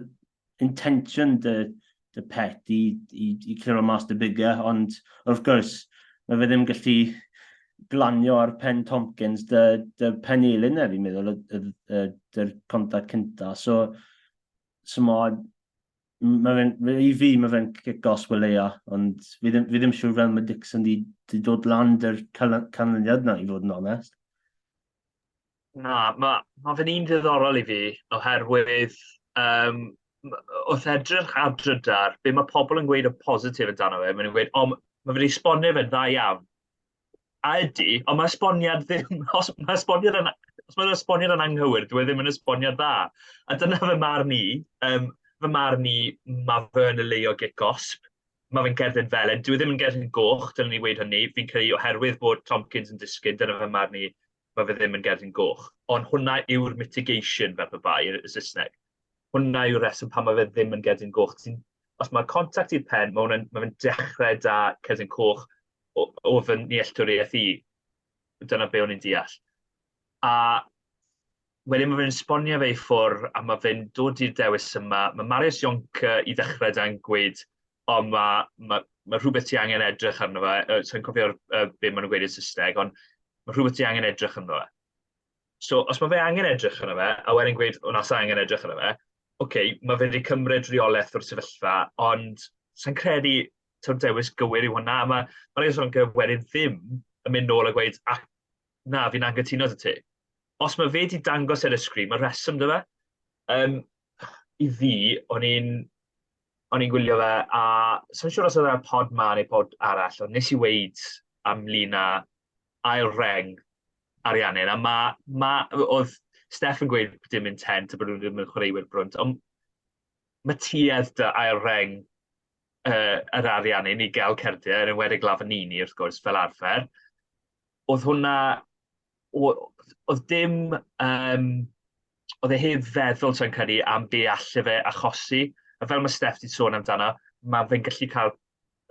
intention dy, dy pet i, i, i cliro mas dy bigger, ond wrth gwrs, mae fe ddim gallu glanio ar pen Tompkins dy, dy pen elin e, fi'n meddwl, dy'r contact cynta. So, so ma, ma fe'n, i fi mae fe'n cic gosb o leia, ond fi ddim, fi ddim siŵr fel mae Dixon di, di dod lan dy'r canlyniad na, i fod yn onest. Na, mae ma fe'n un ddiddorol i fi, oherwydd um, wrth edrych ar drydar, be mae pobl yn gweud o positif amdano fe, maen nhw'n gweud, o, mae fe wedi esbonio fe'n dda iawn. A ydy, ond mae esboniad ddim, os mae esboniad yn, os mae'r esboniad yn anghywir, dwi e ddim yn esboniad dda. A dyna fy marn i, um, fy marn i, mae fe yn y leio gic gosb, mae fe'n gerdded felen, dwi e ddim yn gerdded goch, dylen ni weud hynny, fi'n credu oherwydd bod Tompkins yn disgyn, dyna fy marn i, mae fe ddim yn gerdyn goch. Ond hwnna yw'r mitigation fel pe bai yn y Saesneg. Hwnna yw'r reswm pam mae fe ddim yn gerdyn goch. Ti'n, os mae'r contact i'r pen, mae hwnna'n mae fe'n dechrau da cerdyn coch o, o fy nealltwriaeth i. Dyna be o'n i'n deall. A wedyn mae fe'n esbonio fe i ffwr a mae fe'n dod i'r dewis yma. Mae Marius Jonker i ddechrau da'n gweud, o, mae, mae, mae rhywbeth ti angen edrych arno fe. Uh, Sa'n cofio'r uh, be maen nhw'n gweud yn Saesneg, ond mae rhywbeth ti angen edrych arno fe. So, os mae fe angen edrych arno fe, a wedyn gweud, o na, sa angen edrych arno fe, oce, okay, mae fe wedi cymryd rheolaeth o'r sefyllfa, ond sa'n credu taw'r dewis gywir yw hwnna, a mae Marius Jonker wedyn ddim yn mynd nôl a gweud, ac na, fi'n anghytuno 'da ti. Os mae fe wedi dangos ar y sgrin, mae rheswm 'da fe. Um, I fi, o'n i'n o'n i'n gwylio fe, a sa'n siŵr os oedd e'r pod ma neu pod arall, ond nes i weid am lun â ail reng Ariannin, a ma, ma, oedd Steff yn gweud dim intent a bod nhw ddim yn chwaraewyr brwnt, ond mae tuedd dy ail reng uh, yr Ariannin i gael cerdiau, yn enwedig Lavanini wrth gwrs, fel arfer. Oedd hwnna, oedd dim, um, oedd e heb feddwl, sa'n credu, am be alle fe achosi. A fel mae Steff wedi sôn amdano, mae fe'n gallu cael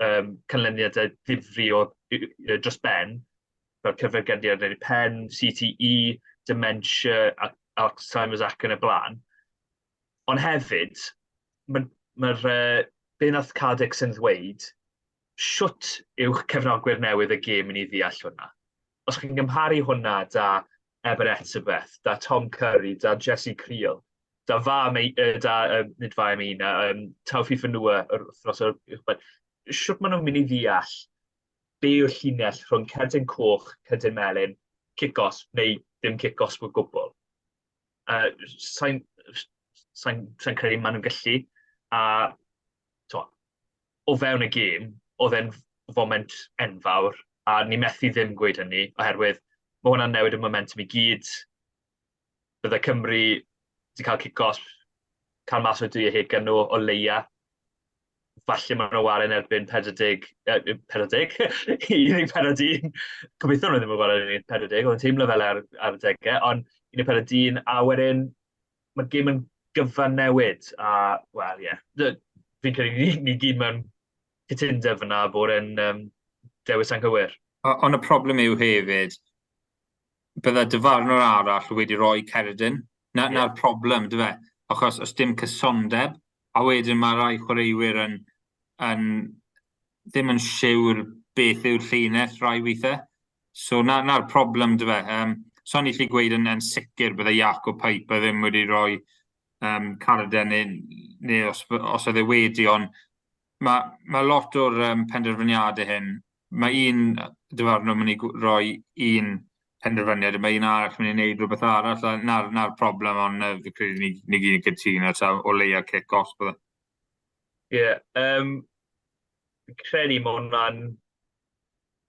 um, canlyniadau ddifri o dros ben, fel cyfergydiad ar ei pen, CTE, dementia, Alzheimer's ac yn y blaen. Ond hefyd, mae'r ma, ma uh, be nath Carl Dixon ddweud, shwt yw'ch cefnogwyr newydd y gêm yn i ddeall hwnna? Os chi'n gymharu hwnna da Eben Etzebeth, da Tom Curry, da Jesse Creel, da fa, da, nid fa Emina, um, Tawffi Fenua yr wythnos o'r shwt maen nhw'n mynd i ddeall be yw'r llinell rhwng cerdyn coch, cerdyn melyn, cic-osb neu ddim cic-osb o gwbl. Uh, Sa'n sa sa credu maen nhw'n gallu. A to, o fewn y gêm, oedd e'n foment enfawr, a ni methu ddim gweud hynny, oherwydd mae hwnna'n newid y momentum i gyd. Bydde Cymru wedi cael cic-osb, cael mas o'r dwy o nhw o leia. Falle maen nhw'n wario yn erbyn 40, 40, 14 dyn. Gobeithio nhw ddim yn wario yn 40, oedd yn teimlo fel ar, ar y degau, ond 14 dyn, a wedyn mae'r gêm yn gyfan newid, a, wel, ie, yeah. Fi'n credu ni, ni gyd mewn cytundeb fyna bod e'n um, dewis anghywir. Ond y problem yw hefyd, bydde dyfarnwr arall wedi rhoi cerdyn. Na, yeah. Na'r problem, dy fe? Achos os dim cysondeb, a wedyn mae rai chwaraewyr yn, yn ddim yn siwr beth yw'r llinell rai weithiau. So na'r na problem, dy fe. So ni'n gallu gweud yn, yn sicr bydde Jaco Piper ddim wedi rhoi um, carden neu, neu os, os oedd e wedi, ond mae, mae lot o'r um, penderfyniadau hyn, mae un dyfarnwr mynd i roi un penderfyniad, a mae un arall mynd i wneud rhywbeth arall, a na'r, na problem, ond uh, fi credu ni, ni gyd yn cytuno ta o leia cic os bydde. Ie, yeah, um, credu mae hwnna'n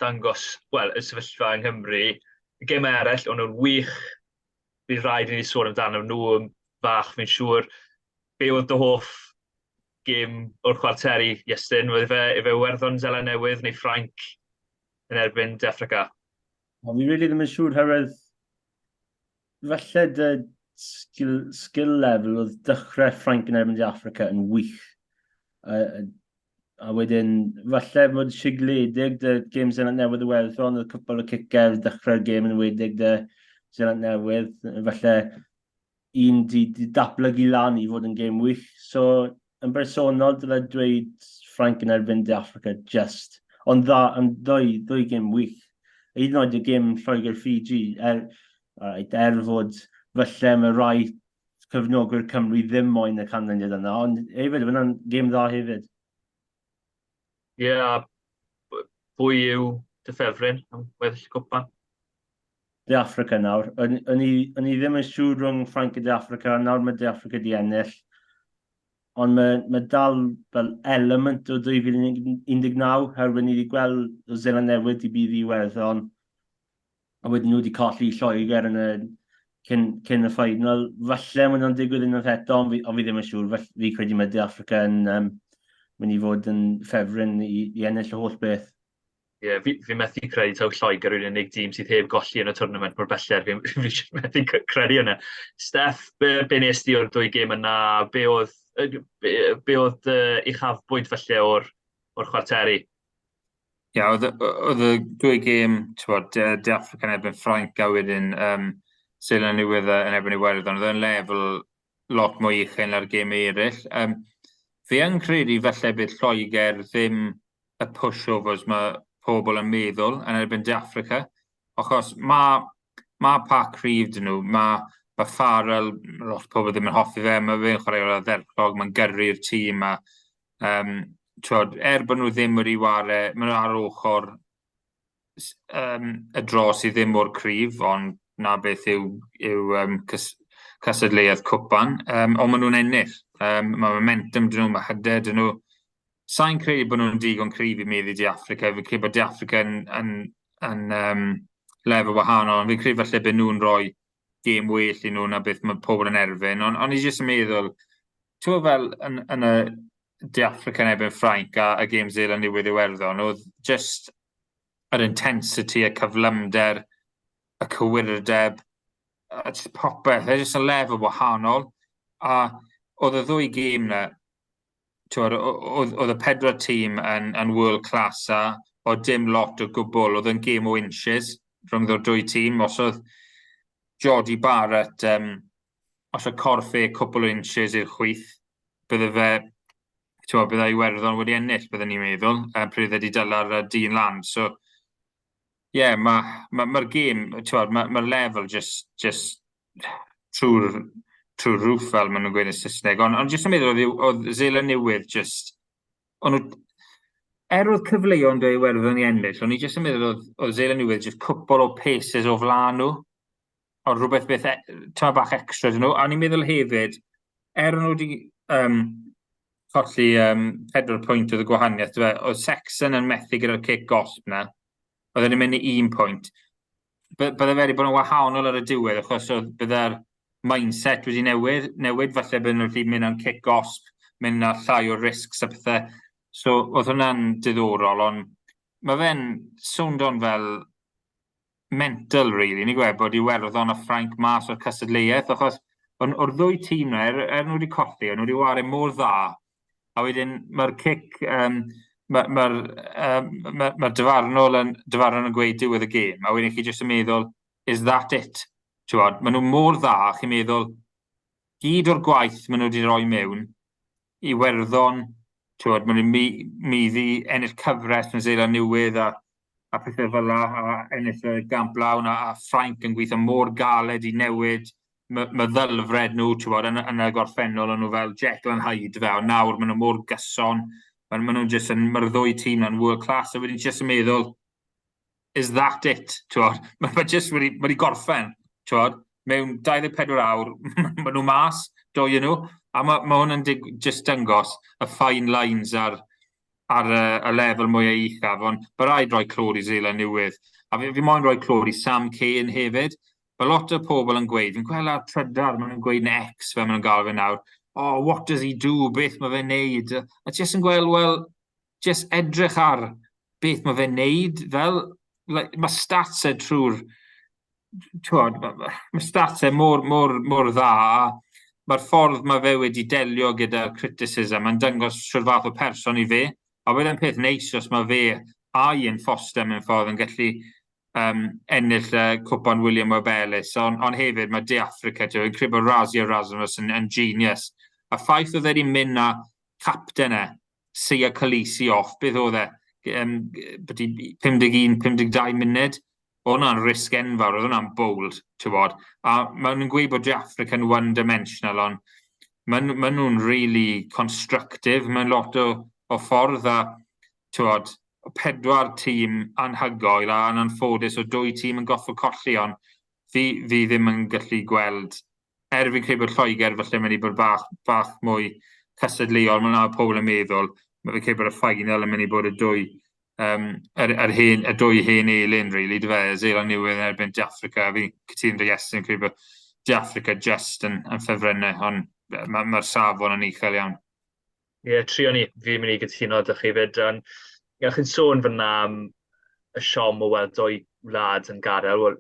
dangos, wel, y sefyllfa yng Nghymru. Y gemau eraill, o'n nhw'n wych, bydd rhaid i ni sôn amdano nhw yn fach, fi'n siŵr. Be oedd dy hoff gêm o'r chwarteri, Iestyn? Oedd fe, efe Iwerddon, Zeland Newydd neu Ffrainc yn erbyn De Affrica? O, fi really ddim yn siŵr herwydd falle dy skill, skill level oedd dechrau Ffrainc yn erbyn De Affrica yn wych. A, a wedyn, falle bod sigledig dy gêm Zeland Newydd Iwerddon, oedd cwpl o cicau dechrau'r gêm yn wedig dy Zeland Newydd, falle un di, di datblygu lan i fod yn gêm wych. So, yn bersonol, dyle dweud Ffrainc yn erbyn De Africa, just. Ond dda, yn ddwy, ddwy gêm wych. Hyd yn oed y gêm Lloegr Fiji, er, right, er fod falle mae rai cefnogwyr Cymru ddim moyn y canlyniad yna, ond hefyd, hwnna'n gêm dda hefyd. Ie, yeah, pwy yw dy ffefryn am weddill y cwpan? De Africa nawr. O'n i, o'n i ddim yn siŵr rhwng Ffrainc a De Africa, nawr mae De Africa di ennill. Ond mae, mae dal fel element o 2019, herwydd ni wedi gweld o Zeland Newydd i bydd i Iwerddon, a wedyn nhw wedi colli Lloegr yn y, cyn, cyn y ffainal. Falle mae nhw'n digwydd unwaith eto, ond fi, ond fi ddim yn siŵr. Felly, fi credu mae De Africa yn um, mynd i fod yn ffefryn i, i ennill y holl beth. Ie, yeah, fi, fi methu credu taw Lloegr yw'r unig dîm sydd heb golli yn y tournament mor belled. Fi, fi methu credu hwnna. Steff, be, be nes di o'r dwy gêm yna? Be oedd, be, be oedd dy uchafbwynt felly o'r, or chwarteri? Ie, yeah, oedd, oedd y dwy gêm, ti'n De, De Africa yn erbyn Ffrainc a wedyn um, Seland Newydd yn erbyn Iwerddon, oedd yn lefel lot mwy uchel na'r gêm eraill. Um, fi yn credu falle bydd Lloegr ddim y pushovers mae pobl yn meddwl yn erbyn De Affrica. Achos mae ma pac cryf dyn nhw, mae ma Farrell, lot o pobl ddim yn hoffi fe, mae fe'n chwarae ardderchog, mae'n gyrru'r tîm a um, twod, er bod nhw ddim wedi ware, maen nhw ar ochr um, y dro sydd ddim mor cryf, ond na beth yw, yw um, cys, cystadleuaeth cwpan, um, ond maen nhw'n ennill. Um, mae momentum dyn nhw, mae hyder dyn nhw. Sa'n credu bod nhw'n digon cryf i meddu De Affrica. Fi'n credu bod De Affrica yn, yn, yn um, lefel wahanol, ond fi'n credu falle bod nhw'n rhoi gêm well i nhw na beth mae pobl yn erfyn. Ond on i jyst yn meddwl, ti'n fel yn, yn y De Affrica yn erbyn Ffrainc a, a gêm Zeland Newydd Iwerddon, oedd just yr intensity, y cyflymder, y cywirdeb, a just popeth, e jyst yn lefel wahanol. A oedd y ddwy gêm na, oedd, oedd y pedwar tîm yn, yn world class a oedd dim lot o gwbl, oedd yn gêm o inches rhwng ddo'r dwy tîm. Os oedd Jody Barrett, um, os oedd corff e cwpl o inches i'r chwith, bydde fe, ti'n bydde Iwerddon wedi ennill, bydde ni'n meddwl, pryd wedi dyla'r uh, dyn lan. So, ie, yeah, mae'r ma, ma, ma gêm, mae'r ma, ma lefel just, just trwy'r trwy roof fel maen nhw'n gweud yn Saesneg. Ond on jyst yn meddwl, oedd, oedd Zeland Newydd just... Ond nhw, er oedd cyfleon dy Iwerddon i ennill, ond i jyst yn meddwl oedd, oedd Zeland Newydd just cwpl o paces o flaen nhw. O rhywbeth beth, e, tyma bach extra dyn nhw. A o'n i'n meddwl hefyd, er nhw wedi um, colli um, 4 pwynt oedd y gwahaniaeth, dwi, oedd Sexton yn methu gyda'r cic gosb na, oedd e'n mynd i un pwynt. Bydde fe wedi bod yn wahanol ar y diwedd, achos oedd bydde'r mindset wedi newid, newid falle bydden nhw wedi mynd am cic gosb, mynd â llai o risks a pethau. So oedd hwnna'n diddorol, ond mae fe'n sowndo'n fel mental, really. Ni'n gweld bod Iwerddon a Ffrainc mas o'r cystadleuaeth, achos o'r ddwy tîm na, er nhw wedi colli, o'n nhw wedi ware mor dda, a wedyn mae'r cic, mae'r ma, um, ma, ma dyfarnol yn, dyfarnol yn gweud diwedd y gêm, a wedyn chi jyst yn meddwl, "Is that it?" Ti'n maen nhw mor dda, chi'n meddwl, gyd o'r gwaith maen nhw wedi rhoi mewn, Iwerddon, ti'n maen nhw'n maeddu ennill cyfres yn Seland Newydd a pethau fel la, a ennill y Gamp Lawn, a Ffrainc yn gweithio mor galed i newid meddylfred nhw, ti'n bod, yn y gorffennol, o'n nhw fel Jekyll and Hyde fe, ond nawr maen nhw mor gyson, maen nhw'n just yn, mae'r ddwy tîm yn world class, a wedyn just yn meddwl, "Is that it?" Ti'n bod, mae just wedi gorffen, ti'n bod, mewn 24 awr, maen nhw mas, doi nhw, a mae hwn yn just dangos y fine lines ar y lefel mwy uchaf, ond mae rhaid rhoi clod i Seland Newydd. A fi moyn rhoi clod i Sam Cane hefyd. Mae lot o pobl yn gweud, fi'n gweld ar Trydar, maen nhw'n gweud yn X fel maen nhw'n gael fe nawr, "Oh, what does he do, beth mae fe'n neud?" A jyst yn gweld, wel, jyst edrych ar beth mae fe'n neud, fel, like, mae stats e trwy'r, mae stats e mor, mor, mor dda, a mae'r ffordd mae fe wedi delio gyda'r criticism yn dangos shwt fath o person i fe. A wedyn peth neis os mae fe a Ian Foster mewn ffordd yn gallu ennill cwpan William Webb Ellis, ond hefyd mae De Africa, dwi'n credu bod Rassie Erasmus yn genius. A ffaith oedd wedi mynd â capten e, Siya Kolisi off, beth oedd e, 51, 52 munud, oedd hwnna'n risg enfawr, oedd hwnna'n bold, ti'n bod. A maen nhw'n gweud bod De Africa yn one-dimensional, ond maen nhw'n really constructive mewn lot o ffordd, a ti'n bod, pedwar tîm anhygoel a yn anffodus o dwy tîm yn goffod colli, ond fi ddim yn gallu gweld, er fi'n credu bod Lloegr falle mynd i bod bach mwy cystadleuol, mae yna pobl yn meddwl, mae fi'n credu bod y final yn mynd i bod y dwy, yr hen, y dwy hen elyn, really, dy fe, Seland Newydd yn erbyn De Africa, fi'n cytuno dy Iestyn, credu bod De Africa just yn ffefrynnau, ond mae'r ma safon yn uchel iawn. Ie, yeah, trio ni, fi'n mynd i gytuno â chi fyd. Ond, chi'n sôn fyna am y siom o weld dwy wlad yn gadael. Wel,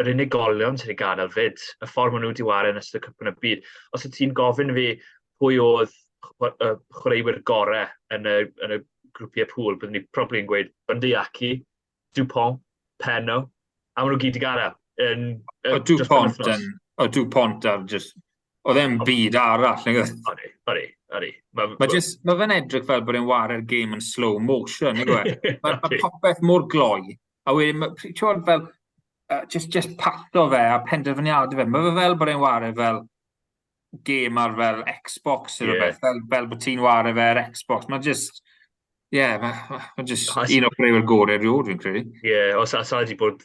yr unigolion sydd wedi gadael fyd, y ffordd maen nhw wedi ware yn ystod Cwpan y Byd. Os y ti'n gofyn fi pwy oedd y chwaraewyr gorau yn y grwpiau pŵl, byddwn ni probably yn gweud Bundee Aki, Dupont, Penaud, a maen nhw gyd wedi gadael. O Dupont yn, o Dupont ar just, oedd e'n byd arall. Odi. Mae fe'n edrych fel bod e'n ware'r gêm yn slow motion, nag yw e? Mae popeth mor gloi, a wedyn, ti'n gwybod fel, just pato fe a penderfyniadau fe. Mae fe fel bod e'n ware fel gêm ar fel Xbox neu rhywbeth, fel bod ti'n ware fe ar Xbox. Mae just, ie, yeah, mae just un o'r chwaraewyr gorau erioed, fi'n credu. Ie, yeah, os sa wedi bod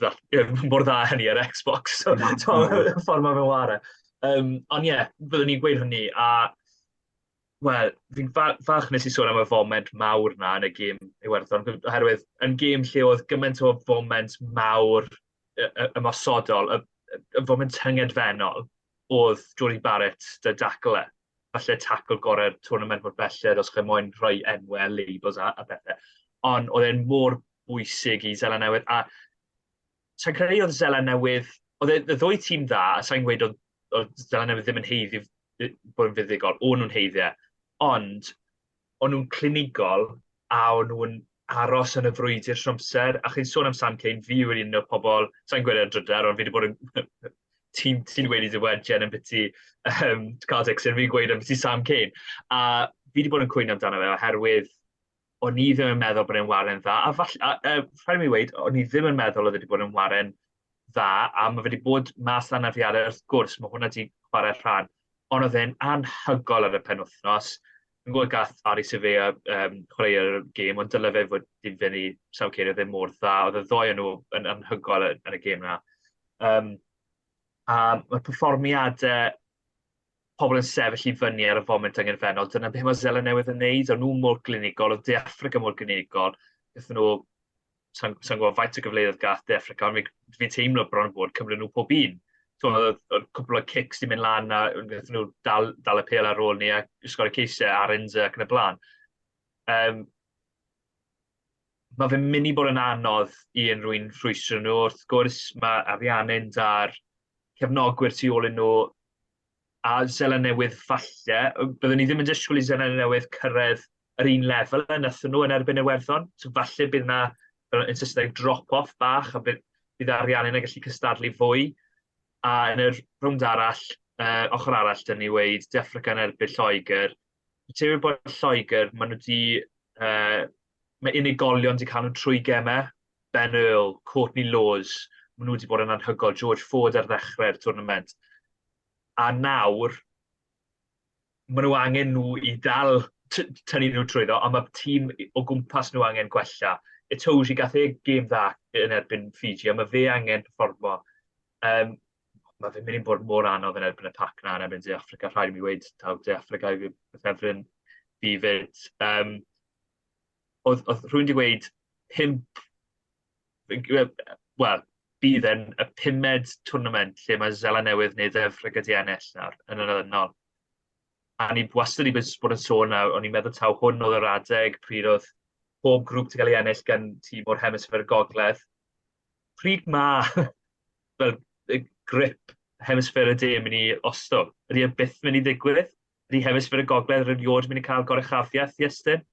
mor dda hynny ar Xbox, so, y ffordd mae fe'n ware. Ond ie, yeah, byddwn ni'n gweud hynny, a wel, fi'n falch nes i sôn am y foment mawr na yn y gêm Iwerddon, oherwydd yn gêm lle oedd gymaint o foment mawr ymosodol, y foment tyngedfennol, oedd Jordie Barrett dy dacl e. Falle tacl gorau'r tournament mor belled os chi moyn rhoi enwau, labels a bethau. Ond oedd e'n mor bwysig i Seland Newydd. A sa'n credu oedd Seland Newydd, oedd y ddwy tîm dda, a sa'n gweud oedd Seland Newydd ddim yn haeddu bod yn fuddugol, o'n nhw'n haeddu e. Ond o'n nhw'n clinigol a o'n nhw'n aros yn y frwydr trwy amser. A chi'n sôn am Sam Cane, fi yw'r un o'r pobl, sa'n gweud ar drydar, ond fi wedi bod yn ti'n wedi dweud Jen yn biti Karl Dixon, fi'n gweud am biti Sam Cane. A fi wedi bod yn cwyno amdano fe oherwydd o'n i ddim yn meddwl bod e'n ware'n dda. A falle, rhaid mi weud, o'n i ddim yn meddwl oedd e wedi bod yn ware'n dda, a mae fe wedi bod mas anafiadau, wrth gwrs, mae hwnna wedi chwarae rhan. Ond oedd e'n anhygoel ar y penwythnos. Fi'n gwybod gath Ardie Savea chwarae'r gêm, ond dyle fe fod di fyny Sam Cane, oedd e mor dda. Oedd y ddoi o'n nhw yn anhygoel yn y gêm na. A mae'r perfformiadau pobl yn sefyll i fyny ar y foment angenfennol, dyna beth mae Seland Newydd yn neud. O'n nhw mor glinigol, oedd De Affrica mor glinigol. Gaethon nhw, sa'n gwybod faint o gyfleoedd gath De Affrica, ond fi teimlo bron bod cymryd nhw pob un. Oedd cwpl o kicks di mynd lan a gaethon nhw dal y pêl ar ôl ni a sgorio ceisiau ar Inzer ac yn y blaen. Mae fe'n mynd i bod yn anodd i unrhyw un rhwystro nhw. Wrth gwrs, mae Ariannin da'r cefnogwyr tu ôl i nhw a Seland Newydd falle. Byddwn ni ddim yn disgwyl i Seland Newydd cyrraedd yr un lefel y nathon nhw yn erbyn Iwerddon. So falle bydd yna, fel yn Saesneg, drop-off bach a bydd, bydd Ariannin yn gallu cystadlu fwy. A yn yr rownd arall, ochr arall, dyn ni weud, De Affrica yn erbyn Lloegr. Ti'n bod Lloegr, maen nhw wedi... Mae unigolion wedi cael nhw trwy gemau. Ben Earl, Courtney Lawes, maen nhw wedi bod yn anhygoel. George Ford ar ddechrau'r tournament. A nawr, maen nhw angen nhw i dal tynnu nhw trwyddo, ond mae tîm o gwmpas nhw angen gwella. Itoje gath e gêm dda yn erbyn Fiji, a mae fe angen performo. Mae fe'n mynd i bod mor anodd yn erbyn y pac na yn erbyn De Affrica. Rhaid i mi weud taw De Affrica yw fy ffefryn fi fyd. Oedd rhywun wedi gweud 5, wel, bydd e'n y pumed tournament lle mae Seland Newydd neu De Affrica di ennill nawr yn yr olynol. A ni wastad wedi bod yn sôn nawr, o'n i'n meddwl taw hwn oedd yr adeg pryd oedd pob grŵp 'di cael ei ennill gan tîm o'r hemisffer gogledd. Pryd mae fel y grip hemisffer y de yn mynd i ostwng? Ydy e byth mynd i ddigwydd? Ydy hemisffer y gogledd erioed mynd i cael goruchafiaeth, Iestyn?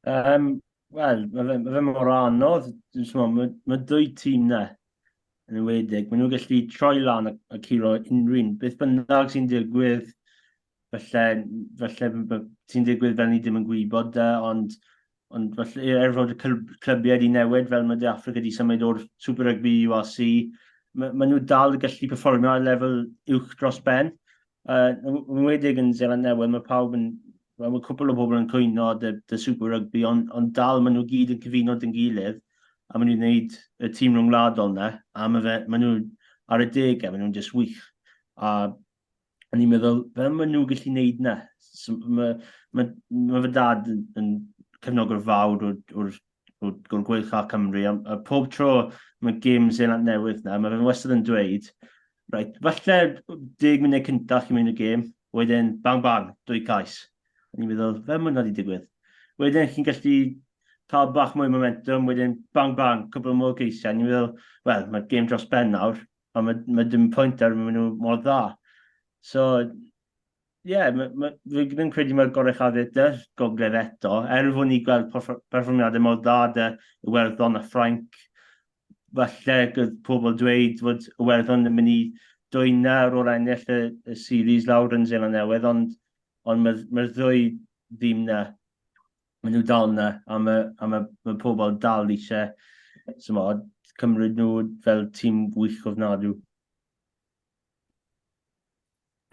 Wel, mae fe, ma fe mor anodd. Mae ma dwy tîm na yn enwedig. Maen nhw'n gallu troi lan a curo unrhyw un. Beth bynnag sy'n digwydd, falle, falle sy'n digwydd fel ni ddim yn gwybod, ond falle er fod y clybiau wedi newid, fel mae De Affrica wedi symud o'r Super Rugby URC, mae ma nhw dal yn gallu perfformio ar lefel uwch dros ben. Yn enwedig yn Seland Newydd, mae pawb yn, well, mae cwpl o bobl yn cwyno dy Super Rugby, ond on dal maen nhw gyd yn cyfuno dyn gilydd, a maen nhw'n gwneud y tîm rhwngwladol na, a mae, fe, maen nhw ar y degau, maen nhw'n just wych. A o'n i'n meddwl, fel maen nhw'n gallu gwneud na? So, mae, mae, mae fy dad yn cefnogwr fawr o'r Gweilch a Cymru, a pob tro mae gêm Seland Newydd na, mae fe'n wastad yn dweud, reit, falle 10 munud cyntaf chi'n mynd y gêm, wedyn bang bang, dwy cais. O'n i'n meddwl, fel mae hwnna wedi digwydd? Wedyn chi'n gallu cael bach mwy momentum, wedyn bang bang, cwbl mwy o geisiau. O'n i'n meddwl, wel, mae'r gêm dros ben nawr, a mae dim pwynt ar maen nhw mor dda. So, ie, yeah, fi ddim yn credu mae'r goruchafiaeth dy gogledd eto, er fod ni gweld perfformiadau mor dda dy Iwerddon a Ffrainc, falle gyda pobl dweud fod Iwerddon yn mynd i dwyna ar ôl ennill y series lawr yn Seland Newydd, ond mae'r ma ddwy ddim na, maen nhw dal na, a mae, a mae, mae pobl dal eisiau smod, cymryd nhw fel tîm wych ofnadw.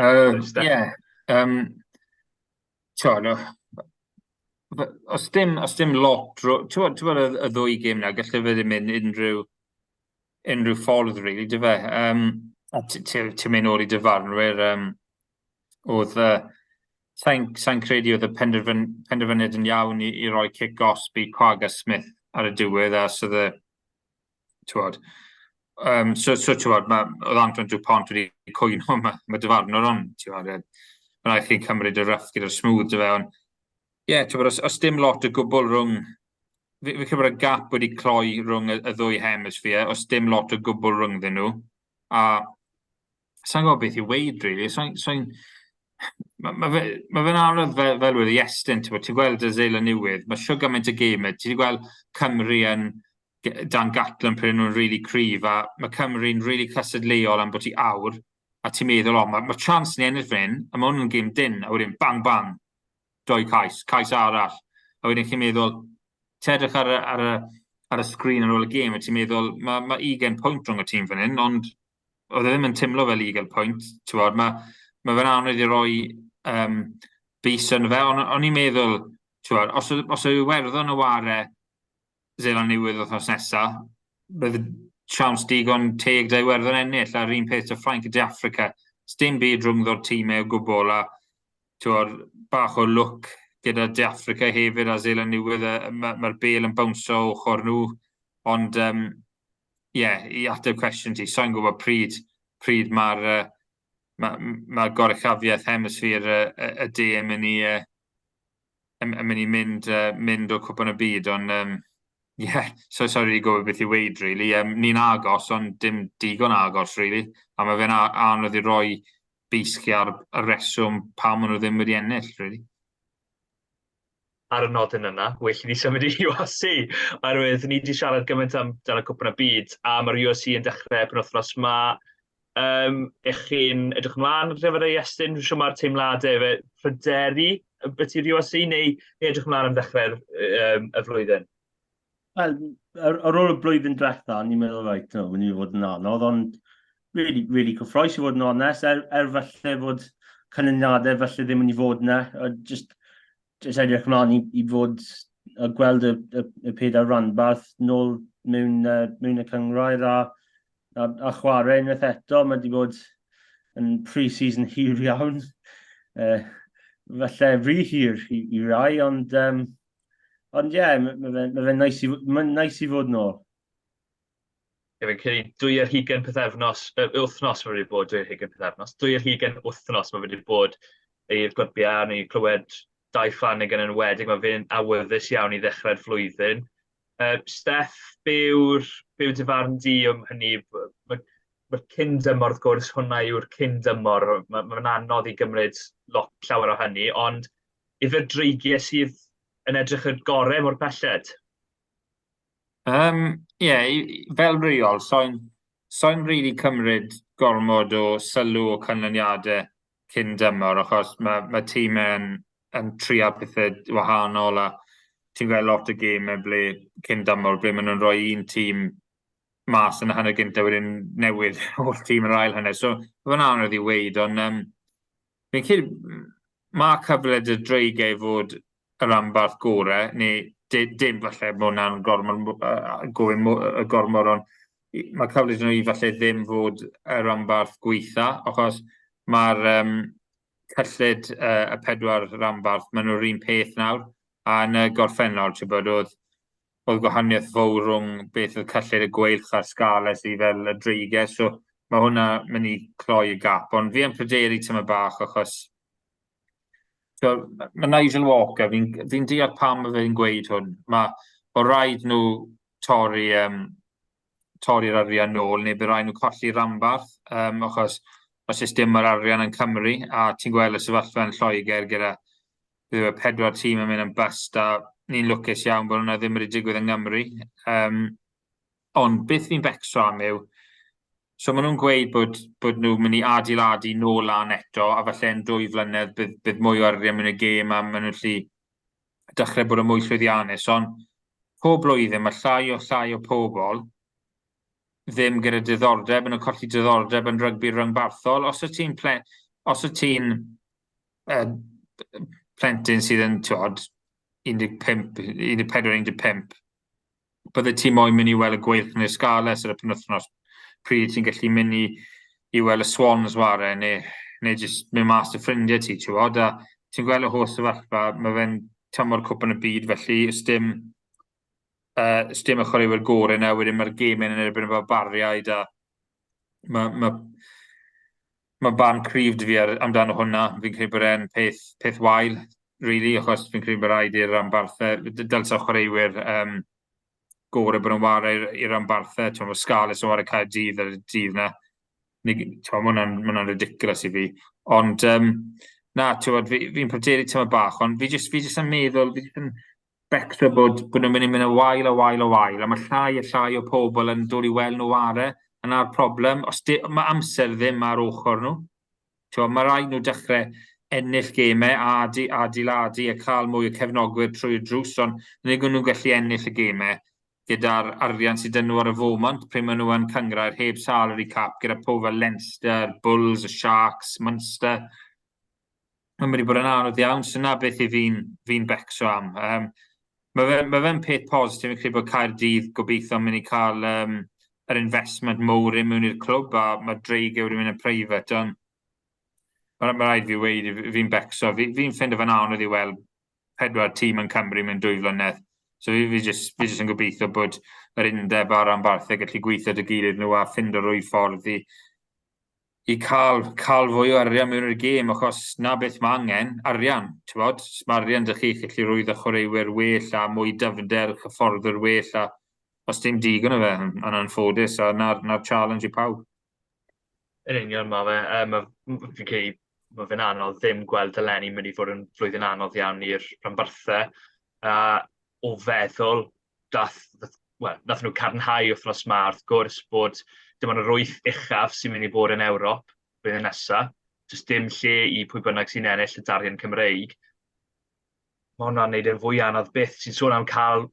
Ie. No, os dim lot, ti'n bod y ddwy gêm na, gallai fe ddim mynd unrhyw ffordd, really, dy fe. A ti'n mynd nôl i dyfarnwyr, oedd, sa'n credu oedd y penderfyniad yn iawn i roi cic gosb i Kwagga Smith ar y diwedd, a so oedd ti'n so ti'n bod, oedd Antoine Dupont wedi cwyno, mae dyfarnwr ond, ti'n bod, mae rhaid chi cymryd y rough gyda'r smooth, dy fe, ond, ie, yeah, ti'n bod, os dim lot o gwbl rhwng, fi credu bod y gap wedi cloi rhwng y ddwy hemisphere, os dim lot o gwbl rhyngddyn nhw, a sa'n gwybod beth i weud, really, sa'n ma fe'n anodd fel wedi Iestyn, ti'n ti'n gweld y Seland Newydd, mae siwr gymaint o gemau, ti wedi gweld Cymru yn dan Gatland pryd nhw'n really cryf, a mae Cymru'n really cystadleuol am bod ti awr, a ti'n meddwl, o, mae chance ni ennill fan hyn, a mae hwn yn gêm dyn, a wedyn bang bang, doi cais, cais arall, a wedyn chi'n meddwl, ti edrych ar y sgrin ar ôl y gêm, a ti'n meddwl, mae 20 pwynt rhwng y tîm fan hyn, ond oedd e ddim yn timlo fel 20 pwynt, ti'n bod, mae fe'n anodd i roi bys yn fe, ond o'n i'n meddwl, ti'n bod, os oedd Iwerddon y ware Seland Newydd wythnos nesa, bydd siawns digon teg da Iwerddon ennill, a'r un peth o Ffrainc a De Affrica. Dim byd rhwngddo'r tîmau o gwbl, a ti'n bach o lwc gyda De Affrica hefyd a Seland Newydd, mae'r bel yn bownsio ochr nhw, ond ie, i ateb cwestiwn ti, sa'n gwybod pryd mae'r ma goruchafiaeth hemisffer y de yn mynd i yn, yn mynd i mynd, mynd o Cwpan y Byd, ond um, yeah, so sorry really gwybod beth i weud, really. Ni'n agos, ond dim digon agos, really. A mae fe'n anodd i roi bys chi ar y reswm pam maen nhw ddim wedi ennill, really. Ar y nodyn yna, well i ni symud i URC, oherwydd ni wedi siarad gymaint am dan y Cwpan y Byd, a mae'r URC yn dechrau penwythnos ma. Ych chi'n edrych ymlaen ar gyfer ei estyn? Dwi'n siŵr mae'r teimladau fe pryderu beth yw'r URC, neu, neu edrych ymlaen am ddechrau'r um, y flwyddyn? Wel, ar, ar ôl y blwyddyn diwetha, ni'n meddwl, right, no, mynd i fod yn anodd, ond really, really cyffroes i fod yn onest, er, er falle fod canlyniadau falle ddim yn i fod yna, just, just edrych ymlaen i, i fod a gweld y, y, y pedair rhanbarth nôl mewn, mewn y cynghrair a, a, a chwarae unwaith eto. Mae wedi bod yn pre-season hir iawn. Falle rhy hir i, i rai, ond um, ond ie, yeah, mae ma fe'n ma fe nice, i, ma nice i fod nôl. Ie, fi'n credu 22 pythefnos, wythnos mae wedi bod, 22 pythefnos, 22 wythnos mae wedi bod i'r clybiau, a ni'n clywed Dai Flanagan yn enwedig, mae fe'n awyddus iawn i ddechrau'r flwyddyn. Steff, be yw'r be yw dy farn di am hynny? Mae'r ma cyn dymor, wrth gwrs, hwnna yw'r cyn dymor, mae'n ma anodd i gymryd lot llawer o hynny, ond ife'r dreigiau sydd yn edrych y gorau mor pelled? Um, yeah, fel reol, so'n so really cymryd gormod o sylw o canlyniadau cyn dymor, achos mae, mae tîmau yn, yn trio pethau wahanol a ti'n gweld lot o gemau ble cyn dymor ble maen nhw'n rhoi un tîm mas yn y hanner gyntaf wedyn newid holl tîm yn yr ail hanner. So mae'n anodd i weud, ond um, fi'n credu mae cyfle dy dreigiau i fod y rhanbarth gorau, neu dim falle bod hwnna'n gormod, gofyn gormod, ond mae cyfle iddyn nhw i falle ddim fod y rhanbarth gweitha, achos mae'r um, cyllid y pedwar rhanbarth, maen nhw'r un peth nawr, a yn y gorffennol, ti'n bod, oedd, oedd gwahaniaeth fawr rhwng beth oedd cyllid y gweilch a'r Scarlets i fel y dreigiau, so mae hwnna mynd i cloi y gap, ond fi yn pryderu tyma bach achos so, mae Nigel Walker, fi'n fi deall pam mae fe'n gweud hwn, mae o rhaid nhw torri, um, torri'r arian nôl, neu bydd rhaid nhw colli rhanbarth, um, achos os oes dim yr arian yn Cymru, a ti'n gweld y sefyllfa yn Lloegr gyda bydd pedwar tîm yn mynd yn bust, a ni'n lwcus iawn bod hwnna ddim wedi digwydd yng Nghymru. Um, ond beth fi'n becso am yw, so maen nhw'n gweud bod, bod nhw'n mynd i adeiladu nôl lan eto, a falle yn dwy flynedd bydd, bydd mwy o arian mewn y gêm a maen nhw'n gallu dechrau bod yn mwy llwyddiannus. Ond pob blwyddyn mae llai o llai o pobl ddim gyda diddordeb, yn nhw'n colli diddordeb yn rygbi rhyngbarthol. Os wyt ti'n os wyt ti'n uh, plentyn sydd yn, ti'od, 15, 14, 15, bydde ti moyn mynd i weld y Gweilch neu'r Scarlets ar y penwythnos, pryd ti'n gallu mynd i, i weld y Swans ware, neu, neu jyst mynd mas dy ffrindiau ti, ti'n gwybod, a ti'n gweld y holl sefyllfa, mae fe'n tymor cwpan y byd, felly ys dim, ys dim y chwaraewyr gorau yna, wedyn mae'r gemau yn erbyn y barbariaid, a mae, mae, mae barn cryf 'da fi ar, amdano hwnna. Fi'n credu bod e'n peth, peth wael, really, achos fi'n credu bod rhaid i'r rhanbarthau, dylse chwaraewyr um, gorau bod yn ware i'r rhanbarthau. Ti'n meddwl, Scarlets yn ware Caerdydd ar y dydd na. Mae hwnna'n ma hwnna ridiculous i fi. Ond, um, na, ti'n fi, fi'n pryderu tyma bach, ond fi jyst, fi jyst yn meddwl, fi jyst yn becso bod, bod nhw'n mynd i mynd yn wael a wael a wael, a mae llai a llai o pobl yn dod i weld nhw ware, a 'na'r problem. Os di, mae amser ddim ar ochr nhw. T'mo, mae rhaid nhw dechrau ennill gemau a adeiladu a cael mwy o cefnogwyr trwy'r drws, ond nid nhw'n gallu ennill y gemau gyda'r arian sydd 'da nhw ar y foment, pryd maen nhw yn cynghrair heb salary cap gyda pobl fel Leinster, Bulls, y Sharks, Munster. Mae'n mynd i bod yn anodd iawn, so na beth i fi'n fi becso am. Um, mae fe'n ma fe peth positif, fi'n credu bod Caerdydd gobeithio yn mynd i cael um, yr investment mowr i mewn i'r clwb, a mae Dreigiau wedi mynd yn private, ond mae'n ma rhaid fi weud, fi'n becso. Fi'n fi ffeindio fe'n anodd i weld pedwar tîm yn Cymru mewn 2 flynedd. So fi, fi, just, fi just yn gobeithio bod yr undeb a'r rhanbarthau gallu gweithio dy gilydd nhw a ffindo rwy ffordd i, i cael, cael fwy o arian mewn i'r gêm, achos na beth mae angen, arian, ti'n bod? Mae arian dych chi gallu rwyd y chwaraewyr well a mwy dyfnder, hyfforddwyr well, a os dim digon o fe, yn, yn anffodus, a na'r na challenge i pawb. Yn union, mae fe. Um, fi'n credu mae fe'n anodd ddim gweld eleni mynd i fod yn flwyddyn anodd iawn i'r rhanbarthau. A o feddwl, dath, wel, nath nhw cadarnhau wythnos ma wrth gwrs bod dim ond yr wyth uchaf sy'n mynd i bod yn Ewrop blwyddyn nesaf. Does dim lle i pwy bynnag sy'n ennill y darian Cymreig. Mae hwnna'n neud e'n fwy anodd byth. Ti'n sôn am cael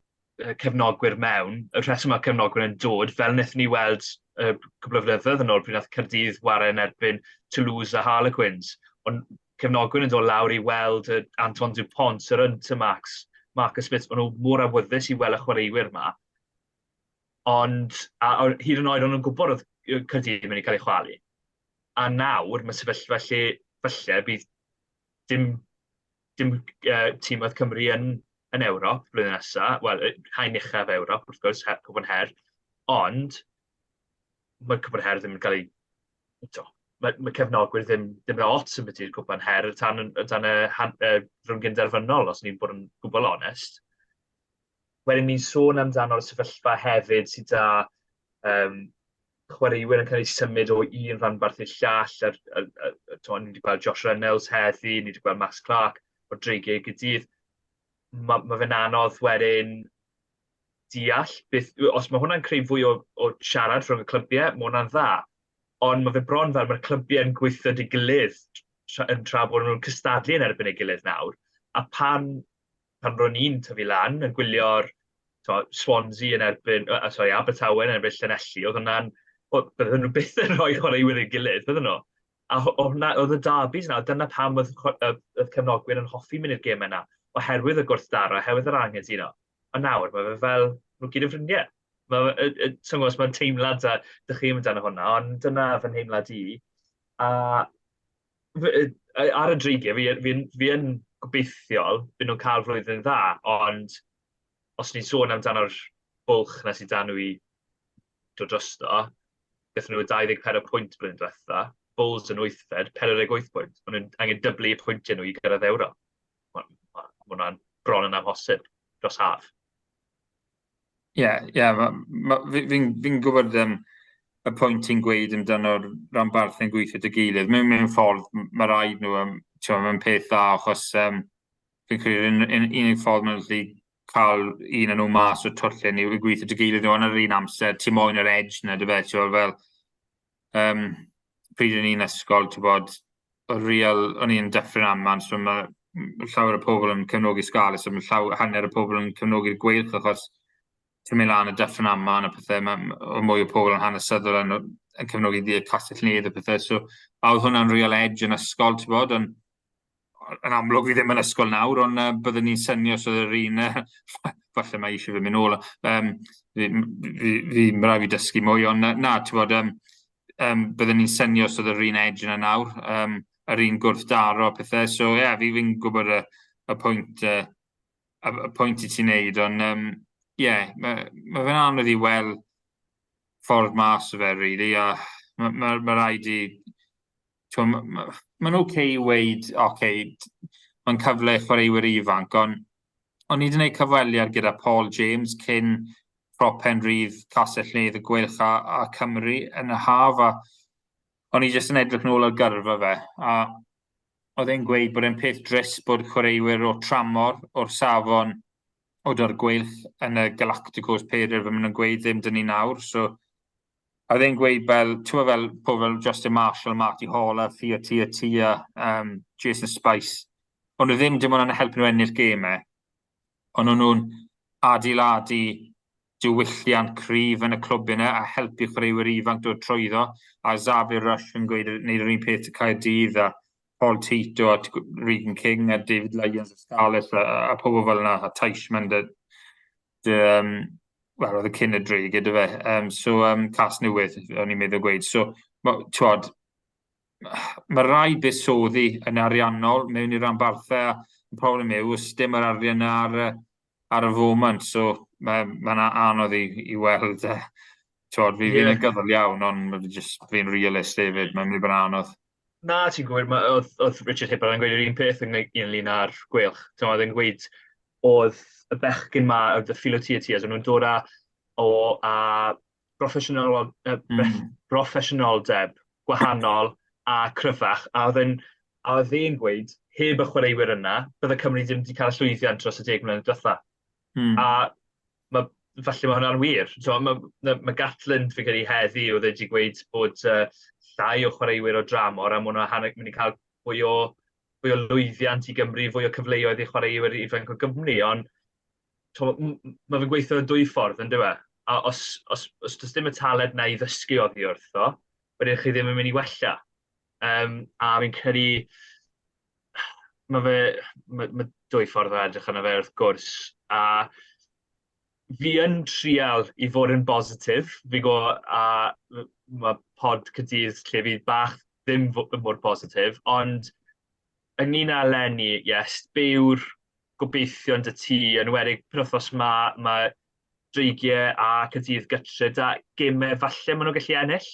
cefnogwyr mewn, y rheswm mae cefnogwyr yn dod, fel wnaethon ni weld cwpl o flynyddoedd yn ôl pryd nath Caerdydd ware yn erbyn Toulouse a Harlequins, ond cefnogwyr yn dod lawr i weld y Antoine Dupont, yr Untermax, Marcus Smith, maen nhw mor awyddus i weld y chwaraewyr yma. Ond, a, a hyd yn oed o'n nhw'n gwybod oedd Caerdydd yn mynd i cael ei chwalu. A nawr mae sefyllfa lle falle bydd dim, dim tîmoedd Cymru yn, yn Ewrop blwyddyn nesaf, wel, haen uchaf Ewrop, wrth gwrs, Cwpan Her, ond mae Cwpan Her ddim yn cael ei... To, mae, mae cefnogwyr ddim, ddim yn ots yn beth i'r Cwpan Her tan, tan y, han, y rhwng gynderfynol, os ni'n bod yn gwbl onest. Wedyn ni'n sôn amdano'r sefyllfa hefyd sydd â um, chwaraewyr yn cael eu symud o un rhanbarth i'r llall. Ar, ar, ar, ar, to, ni wedi gweld Josh Reynolds heddi, ni wedi gweld Max Clark o'r Dreigiau Gydydd. Mae ma fe'n anodd wedyn deall beth... Os mae hwnna'n creu fwy o, o siarad rhwng y clybiau, mae hwnna'n dda. Ond mae fe bron fel mae'r clybiau yn gweithio dy gilydd tra, yn tra bod nhw'n cystadlu yn erbyn ei gilydd nawr. A pan, pan ro'n i'n tyfu lan yn gwylio'r to, Swansea yn erbyn, uh, sorry, Abertawe yn erbyn Llanelli, oedd hwnna'n, bydden nhw byth yn rhoi chwaraewyr ei gilydd, bydden nhw? A hwnna, oedd y derbys yna, dyna pam oedd, oedd cefnogwyr yn hoffi mynd i'r gemau yna, oherwydd y gwrthdaro, oherwydd yr anghytuno. Ond nawr, mae fe fel, nhw gyd yn ffrindiau. Mae, ti'n gwybod, mae'n teimlad a dych chi amdano hwnna, ond dyna fy nheimlad i. A ar y dreigiau, fi, fi, fi yn gobeithiol byd nhw'n cael flwyddyn dda, ond os ni'n sôn amdano'r bwlch na sydd dan nhw i dod drosto, gathon nhw 24 pwynt blwyddyn diwetha, Bulls yn wythfed, 48 pwynt. Maen nhw'n angen dyblu eu pwyntiau nhw i gyrraedd Ewrop. Mae ma, ma hwnna'n bron yn amhosib dros haf. Ie, yeah, ie, yeah, fi'n fi, fi gwybod um, y pwynt ti'n gweud amdano'r rhanbarth yn gweithio dy gilydd. Mewn, mewn ffordd, mae rhaid nhw, um, mae'n peth dda, achos um, fi'n credu'r un, un, unig ffordd maen nhw'n gallu cael un o'n nhw mas o'r twllun yw i gweithio dy gilydd nhw, ond ar yr un amser, ti moyn yr edge na, dy fe, ti'n fel, um, pryd o'n i'n ysgol, ti'n bod, o real, o'n i'n Dyffryn Aman, so mae llawer o pobl yn cefnogi Scarlets, so mae llaw, hanner o pobl yn cefnogi'r Gweilch, achos ti'n mynd lan y Dyffryn Aman a pethau, mae o mwy o pobl yn hanesyddol yn, yn cefnogi ddi Castell Nedd a pethau, so a oedd hwnna'n real edge yn ysgol, ti'n bod, ond yn amlwg fi ddim yn ysgol nawr, ond uh, byddwn ni'n synio os oedd yr un, uh, falle mae eisiau fi mynd nôl, um, fi, fi, fi, mae rhaid fi dysgu mwy, ond uh, na, ti'n bod, um, um, byddwn ni'n synio os oedd yr un edge yna nawr, um, yr un gwrthdaro a pethau, so ie, yeah, fi fi'n gwybod y, y pwynt, uh, y, y pwynt i ti'n neud, ond um, ie, yeah, mae ma fe'n anodd i weld ffordd mas o fe, really, a mae ma, ma rhaid i Mae'n ma, ma oce okay i weud, oce, okay, mae'n cyfle i chwaraewyr ifanc, ond o'n i wedi gwneud cyfweliad gyda Paul James cyn prop pen rhydd Castell Nedd y Gweilch a, a Cymru yn y haf, a o'n i jyst yn edrych nôl ar gyrfa fe, a oedd e'n gweud bod e'n peth drist bod chwaraewyr o tramor, o'r safon o da'r Gweilch yn y Galacticos period, fe maen nhw'n gweud ddim dyn ni nawr, so A oedd e'n gweud fel, ti'n fel, pobl fel Justin Marshall, Marty Hall, a Thea Tia Tia, um, Jason Spice, ond nhw ddim dim ond yn helpu nhw ennill gemau, ond o'n nhw'n adeiladu diwylliant cryf yn y clwb yna a helpu chwaraewyr ifanc dod trwyddo. A Xavier Rush yn gweud, wneud yr un peth y Caerdydd a Paul Tito a Regan King a David Lyons a Scarlett a, a pobl fel yna a Teichmann dy, dy, um, wel, oedd y cyn y dre gyda fe. Um, so, um, Cas Newydd, o'n i'n meddwl gweud. So, twod, mae rai buddsoddi yn ariannol mewn i'r ranbarthau, a y problem yw, os dim yr arian ar, ar y foment, so mae'n ma anodd i, i weld Twod, fi fi'n yeah. negyddol iawn, ond ma' just, fi'n realist hefyd, mae'n mynd i bod yn anodd. Na, ti'n gwybod, ma, oedd, oedd Richard Hibbard yn gweud yr un peth ynglyn â'r Gweilch. Ti'n oedd yn gweud oedd y bechgyn ma, oedd y Filo Tiatias, o'n nhw'n dod â, o, a broffesiynol, broffesiynoldeb gwahanol a cryfach, a oedd yn, a oedd e'n gweud, heb y chwaraewyr yna, bydde Cymru ddim wedi cael y llwyddiant dros y 10 mlynedd diwetha. A ma, falle mae hwnna'n wir. So, mae, ma, ma Gatland fi credu heddi oedd e wedi gweud bod llai o chwaraewyr o dramor a mae hwnna'n mynd i cael fwy o, fwy o lwyddiant i Gymru, fwy o cyfleoedd i chwaraewyr ifanc o Gymru, ond mae fe'n gweithio dwy ffordd, yn dyw e? A os, os, os does dim y talent na i ddysgu oddi wrtho, wedyn chi ddim yn mynd i wella. A fi'n credu, mae fe, mae, mae dwy ffordd o edrych arno fe wrth gwrs, a fi yn trial i fod yn bositif, fi go, a mae pod Caerdydd lle fi bach ddim mor positif, ond ynglyn â eleni, yes, be yw'r gobeithion dy ti, yn enwedig penwythnos ma, mae Dreigiau a Caerdydd gytre, da gemau falle maen nhw'n gallu ennill?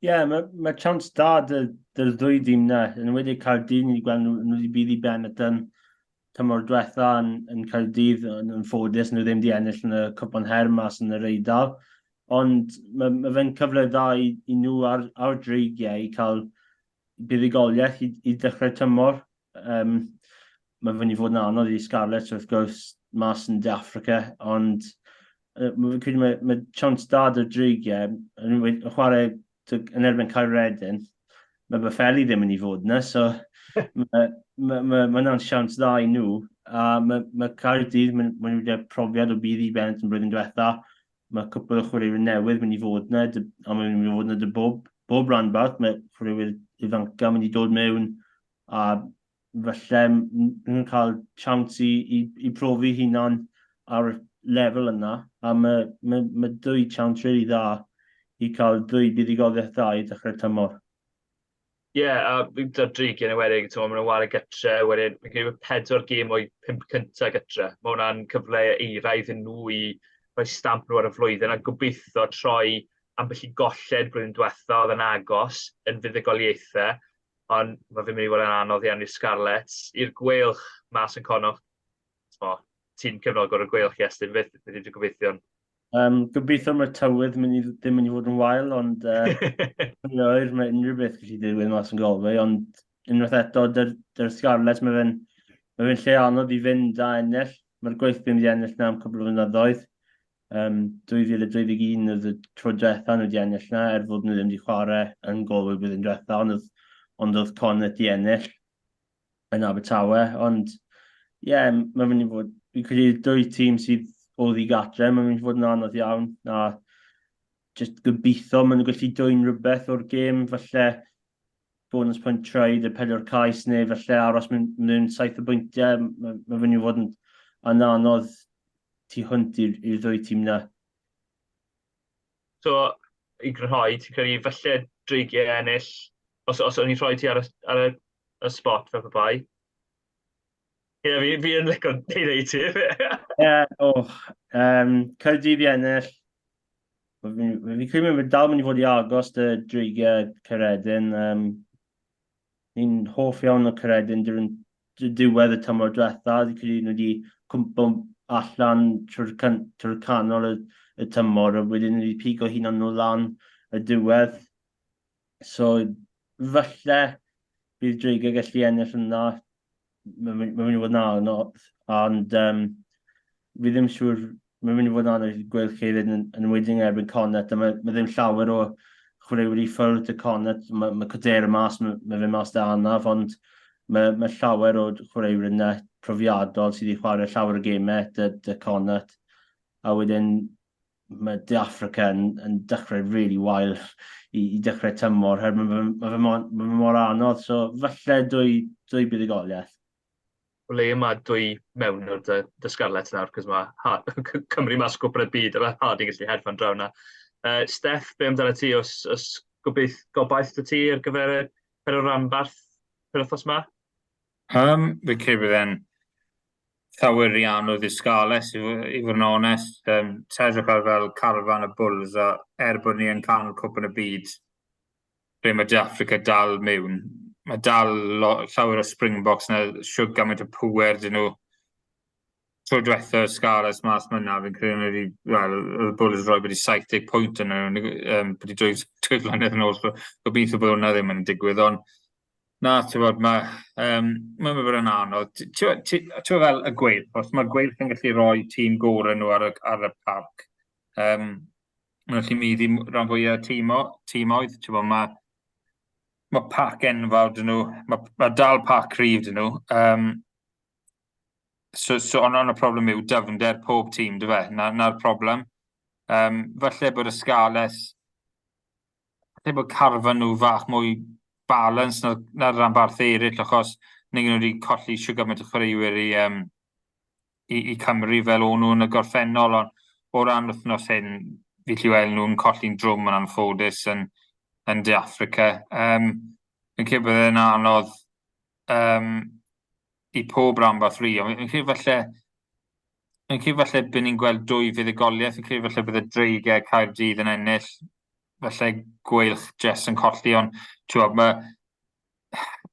Ie, yeah, mae, mae chance da dy'r dy ddwy dîm na. Yn enwedig Caerdydd, ni wedi gweld nhw, nhw wedi bydd i Benetton tymor diwetha yn, yn Caerdydd, yn, yn ffodus, nhw ddim wedi ennill yn y Cwpan Her mas yn yr Eidal. Ond mae, mae fe'n cyfle dda i, i nhw ar, ar dreigiau i cael buddugoliaeth i, i dechrau tymor. Um, mae fynd i fod yn anodd i Scarlets wrth gwrs mas yn De Africa, ond uh, mae'n credu mae, mae chance da dy'r dreigiau yn, yn chwarae yn erbyn Caeredin, mae Buffelli ddim yn ei fod yna, so mae ma, ma, ma hwnna'n siawns dda i nhw. A mae, mae Caerdydd, mae, mae nhw wedi profiad o budd i Bennett yn blwyddyn diwetha. Mae cwpl o chwaraewyr newydd mynd i fod yna, a mae'n mynd i fod yna dy bob, bob rhanbarth. Mae chwaraewyr ifanca mynd i dod mewn a falle nhw'n cael chance i, i, i profi hunan ar y lefel yna, a mae, mae, mae dwy chance really dda i cael dwy buddugoliaeth dda i dechrau'r tymor. Ie, yeah, a gyda'r Dreigiau yn enwedig, ti'n maen nhw'n ware gytre, wedyn fi'n credu bod pedwar gêm o'i pump cyntaf gytre. Mae hwnna'n cyfle eira iddyn nhw i rhoi stamp nhw ar y flwyddyn a gobeithio troi ambell i golled blwyddyn diwetha oedd yn agos yn fuddugoliaethau, ond mae fe'n mynd i fod yn anodd iawn i'r Scarlets. I'r Gweilch mas yn Connacht, ti'n cefnogwr y Gweilch, Iestyn, beth beth yw'r gobeithion? Gobeithio mae'r tywydd mynd i, ddim mynd i fod yn wael, ond yn oer, mae unrhyw beth gallu digwydd mas yn Galway, ond unwaith eto, dy'r dyr Scarlets, mae fe'n mae fe'n lle anodd i fynd a ennill. Mae'r gweith ddim wedi ennill na am cwbl o flynyddoedd. Um, 2021 oedd y tro diwetha nhw wedi ennill na, er fod nhw ddim wedi chwarae yn Galway blwyddyn diwetha, ond oedd, ond oedd Connacht di ennill yn Abertawe, ond ie, yeah, mae'n mynd i fod, fi'n credu dwy tîm sydd o ddi gatre, mae'n mynd i fod yn anodd iawn, a just gobeithio maen nhw'n gallu dwyn rhywbeth o'r gêm, falle bonus point trade, y pedwar cais, neu falle aros mewn, mewn saith o bwyntiau, mae'n ma mynd i fod yn, yn anodd tu hwnt i'r ddwy tîm na. So, i grynhoi, ti'n credu falle Dreigiau ennill, os, os o'n i'n rhoi ti ar y, ar y, y spot fel pe bai? Ie, yeah, fi, fi yn licio neud ei ti. Ie, yeah, oh, Caerdydd i ennill. Fi, fi credu mae'n dal mynd i fod i agos dy Dreigiau Caeredin. Ni'n hoff iawn o Caeredin during diwedd y tymor diwetha. Fi'n credu nhw wedi cwmpo allan trwy'r trwy canol y, y tymor, a wedyn nhw wedi pigo hunan nhw lan y diwedd. So, falle bydd Dreigiau gallu ennill yna. Mae'n mynd i fod yn anodd, ond fi ddim siŵr, mae'n mynd i fod yn anodd i Gweilch hefyd yn, yn enwedig yn erbyn Connacht, a mae, mae ddim llawer o chwaraewyr i ffwrdd y Connacht, mae, mae Codera mas, mae, mae fe mas da anaf, ond mae, mae llawer o chwaraewyr yna profiadol sydd wedi chwarae llawer o gemau dy, dy Connacht, a wedyn mae De Africa yn, yn dechrau really wael i, i dechrau tymor, herwydd mae, mae, fe mor, mae fe mor anodd, so falle dwy, dwy buddugoliaeth. O leia mae dwy mewn o'r dy, dy Scarlets nawr, cos mae Cymru mas gwpr y byd, a mae Hardy gallu hedfan draw na. Steff, be amdano ti, os, os gobeith, gobaith dy ti ar gyfer y per o ranbarth per wythnos ma? Fi credu bydd e'n llawer rhy anodd i'r Scarlets, i, i fod yn onest. Um, Edrych ar fel carfan y Bulls, a er bod ni yn canol cwpan y byd, ble mae De Africa dal mewn, mae dal lo, llawer o Springboks na siwg gymaint o pwer dyn nhw. Tro diwetha y Scarlets mas myna, fi'n credu nhw wedi, wel, y Bulls roi wedi 70 pwynt yn nhw, um, wedi dwy, dwy flynedd yn ôl, so gobeithio bod hwnna ddim yn digwydd, ond na, ti'n bod, mae, um, mae'n mynd yn anodd. Ti'n fel y gweilch, os mae'r gweilch yn gallu rhoi tîm gorau nhw ar y, ar y parc, um, maen nhw'n gallu maeddu rhan fwyaf tîmo, tîmoedd, ti'n bod, mae mae pac enfawr dyn nhw, mae, mae dal pac cryf dyn nhw. Um, so, so ond, ond y problem yw dyfnder pob tîm, dy fe? Na'r na problem. Um, falle bod y Scarlets, falle bod carfan nhw fach mwy balance na'r na rhanbarth eraill, achos nid nhw wedi colli siw gymaint o chwaraewyr i, um, i, i Cymru fel o'n nhw yn y gorffennol, ond o ran wythnos hyn, fi lli weld nhw'n colli'n drwm yn anffodus yn, yn De Africa. Um, fi'n credu bod e'n anodd um, i pob rhanbarth rhi, ond fi'n credu falle, fi'n credu falle bydd ni'n gweld dwy fuddugoliaeth, fi'n credu falle bydd y Dreigiau Caerdydd yn ennill, falle Gweilch jyst yn colli, ond ti'n mae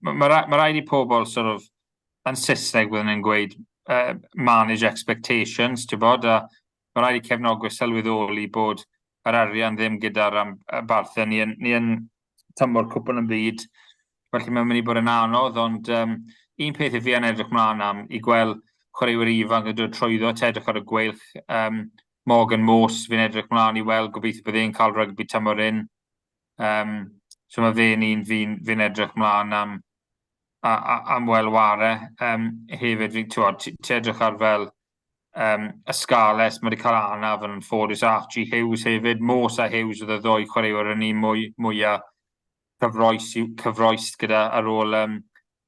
ma, ma, ma rhaid i pobl sort of, yn Saesneg byddwn ni'n gweud manage expectations, ti'n bod, a mae rhaid i cefnogwyr sylweddoli bod yr arian ddim gyda'r barthau. Ni yn, ni yn tymor cwpl yn byd, felly mae'n mynd i bod yn anodd, ond um, un peth i fi yn edrych mlaen am i gweld chwaraewyr ifanc yn dod trwyddo, te edrych ar y gweilch, um, Morgan Morse, fi'n edrych mlaen i weld, gobeithio bydd e'n cael rygbi tymor un. Um, so mae fe'n un fi'n fi edrych mlaen am, a, a, am weld ware. Um, hefyd, fi, ti, ti edrych ar fel um, y Scarlets, mae wedi cael anaf yn ffodus, Archie Hughes hefyd, Morse a Hughes oedd y ddwy chwaraewyr yn un mwy, mwyaf cyfroes, cyfroes gyda ar ôl um,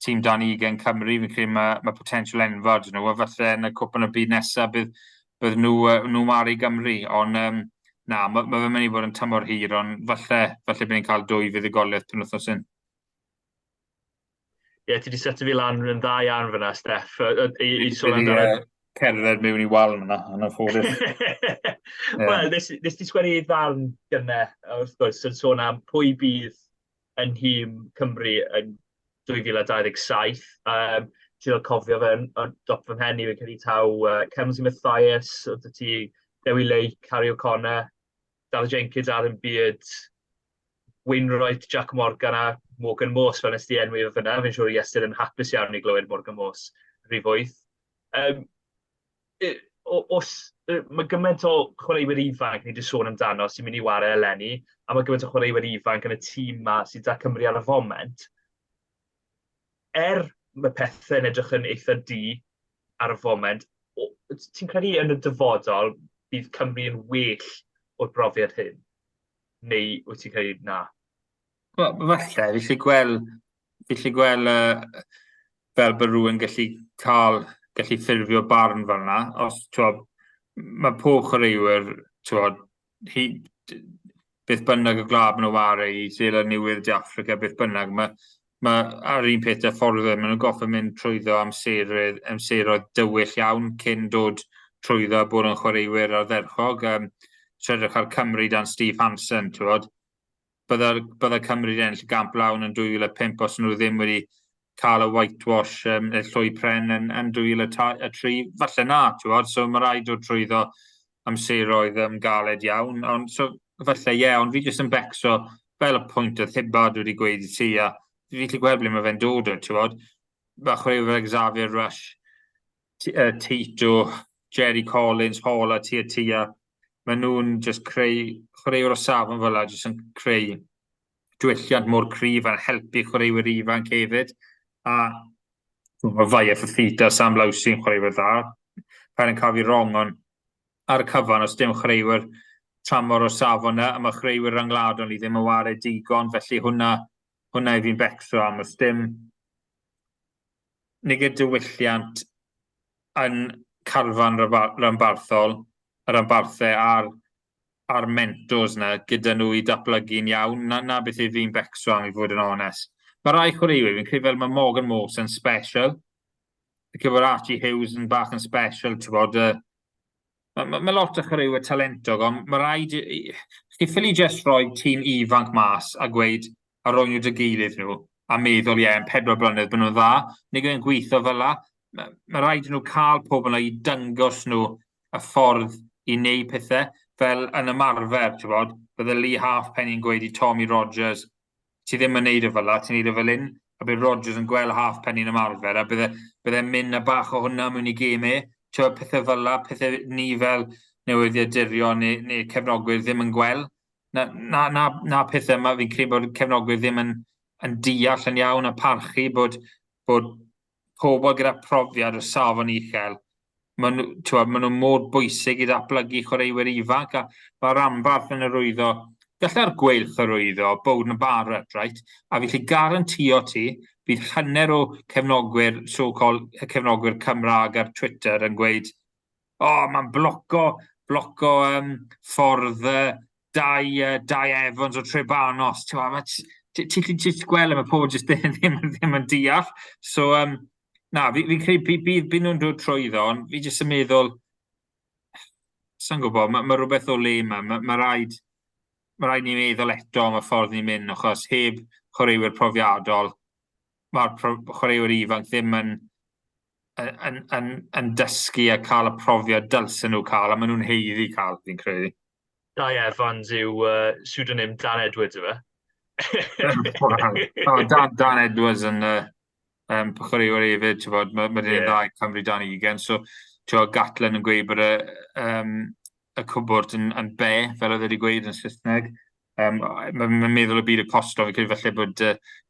tîm dan 20 Cymru. Fi'n credu mae, mae potensial enfawr dyn nhw, a falle yn y cwpan y byd nesaf bydd, bydd nhw, nhw ar i Gymru. Ond um, na, mae, mae fe'n mynd i fod yn tymor hir, ond falle, falle bydd ni'n cael dwy fuddugoliaeth penwythnos hyn. Ie, yeah, ti wedi setio fi lan yn dda iawn fyna, Steff. I, i sôn amdano... Cerdded mewn i wal yna, yn anffodus. Wel, nes, nes ti sgwennu ddarn gynne, wrth gwrs, yn sôn am pwy bydd yn nhîm Cymru yn 2027. Um, ti'n cael cofio fe yn, yn dop fy mhen i, fi'n credu taw Kemsley Mathias, oedd ti Dewi Lake, Harry O'Connor, Dafydd Jenkins, Aaron Beard, Wainwright, Jack Morgan a Morgan Morse, fel nes di enwi fe fyna. Fi'n siŵr Iestyn yn hapus iawn i glywed Morgan Morse rhif 8. Um, os, mae gymaint o chwaraewyr ifanc ni wedi sôn amdano sy'n mynd i wario eleni, a mae gymaint o chwaraewyr ifanc yn y tîm ma sydd da Cymru ar y foment. Er mae pethau'n edrych yn eitha di ar y foment, ti'n credu yn y dyfodol bydd Cymru yn well o'r brofiad hyn? Neu wyt ti'n credu na? Wel, falle, fi gallu gweld, fi gallu gweld uh, fel bod rhywun gallu cael, gallu ffurfio barn fel yna. Os, ti'n mae pob chwaraewyr, ti'n hi, beth bynnag y gwlad maen nhw ware i, Seland Newydd, De Africa, beth bynnag, mae, mae ar un peth y ffordd maen nhw'n goffa mynd trwyddo amseroedd, amseroedd dywyll iawn cyn dod trwyddo a bod yn chwaraewyr ardderchog. Um, so edrych ar Cymru dan Steve Hansen, ti'n bod, bydde, bydde Cymru wedi ennill y gamp lawn yn 2005 os nhw ddim wedi cael y whitewash, um, y llwy pren yn, yn 2003. Falle na, ti'n bod, so mae rhaid dod trwyddo amseroedd um, galed iawn. Ond so, falle ie, yeah, ond fi jyst yn becso fel y pwynt oedd Hibbard wedi gweud i ti, a fi gallu gweld ble mae fe'n dod o, ti'n bod. Mae chwaraewyr fel Xavier Rush, Tito, Jerry Collins, Hall a Tia Tia, maen nhw'n just creu, chwaraewyr o safon fel la, jyst yn creu diwylliant mor cryf a'n helpu chwaraewyr ifanc hefyd. A mae Vaea Fifita, Sam Lousi yn chwaraewyr dda. Paid yn cael fi wrong, ond ar y cyfan, os dim chwaraewyr tramor o safon yna, a mae chwaraewyr rhyngwladol ni ddim yn ware digon, felly hwnna, hwnna i fi'n becso am. Os dim nid y diwylliant yn carfan ranbarthol, y ranbarthau a'r, a'r mentors yna gyda nhw i datblygu'n iawn. Na, na beth i fi'n becso am i fod yn onest. Mae rai chwaraewyr, fi'n credu fel mae Morgan Morse yn special. Fi'n bod Archie Hughes yn bach yn special, ti'n bod, mae ma, ma lot o chwaraewyr talentog, ond mae rhaid... Chi ffili jyst rhoi tîm ifanc mas a gweud a roi nhw dy gilydd nhw a meddwl, ie, yn 4 blynedd bod nhw'n dda. Nid yw'n gweithio fel la. Mae ma rhaid i nhw cael pobl yna i dangos nhw y ffordd i wneud pethau, fel yn ymarfer, ti'n bod, bydde Lee Halfpenny yn gweud i Tommy Rogers, ti ddim yn neud e fel la, ti'n neud e fel hyn, a bydd Rogers yn gweld Halfpenny yn ymarfer, a bydde, bydde mynd a bach o hwnna mewn i gêm e, ti'n bod, pethau fel la, pethau ni fel newyddiadurion neu, neu cefnogwyr ddim yn gweld. Na, na, na, na pethau yma fi'n credu bod cefnogwyr ddim yn, yn deall yn iawn a parchu bod, bod pobl gyda profiad o safon uchel, maen nhw, t'wod, maen nhw mor bwysig i ddatblygu chwaraewyr ifanc, a mae ranbarth yn arwyddo, gallai'r Gweilch arwyddo Bowden Barrett, right? A fi gallu garantio ti, bydd hanner o cefnogwyr, so-called cefnogwyr Cymraeg ar Twitter yn gweud, o, oh, mae'n bloco, bloco ffordd Dai, Dai Evans o Trebanos. Ti'n ti, ti, ti gweld mae pobl jyst ddim, ddim, ddim yn deall. So, na, fi'n fi credu bydd by, by nhw'n dod trwyddo, ond fi jyst yn meddwl, sa'n gwybod, mae, ma rhywbeth o le yma, mae, ma rhaid, mae rhaid ni meddwl eto am y ffordd ni'n mynd, achos heb chwaraewyr profiadol, mae'r chwaraewyr ifanc ddim yn, yn, yn, yn dysgu a cael y profiad dylsen nhw cael, a maen nhw'n haeddu cael, fi'n credu. Dai Evans yw pseudonym Dan Edwards, yw e? Oh, Dan, Dan Edwards yn chwaraewr hefyd, ti'n bod, mae ma yeah. dda i Cymru dan 20, so ti'n bod, Gatland yn gweud bod y, y cwbwrdd yn, yn be, fel oedd wedi gweud yn Saesneg. Mae'n ma meddwl y byd y costo, fi'n credu falle bod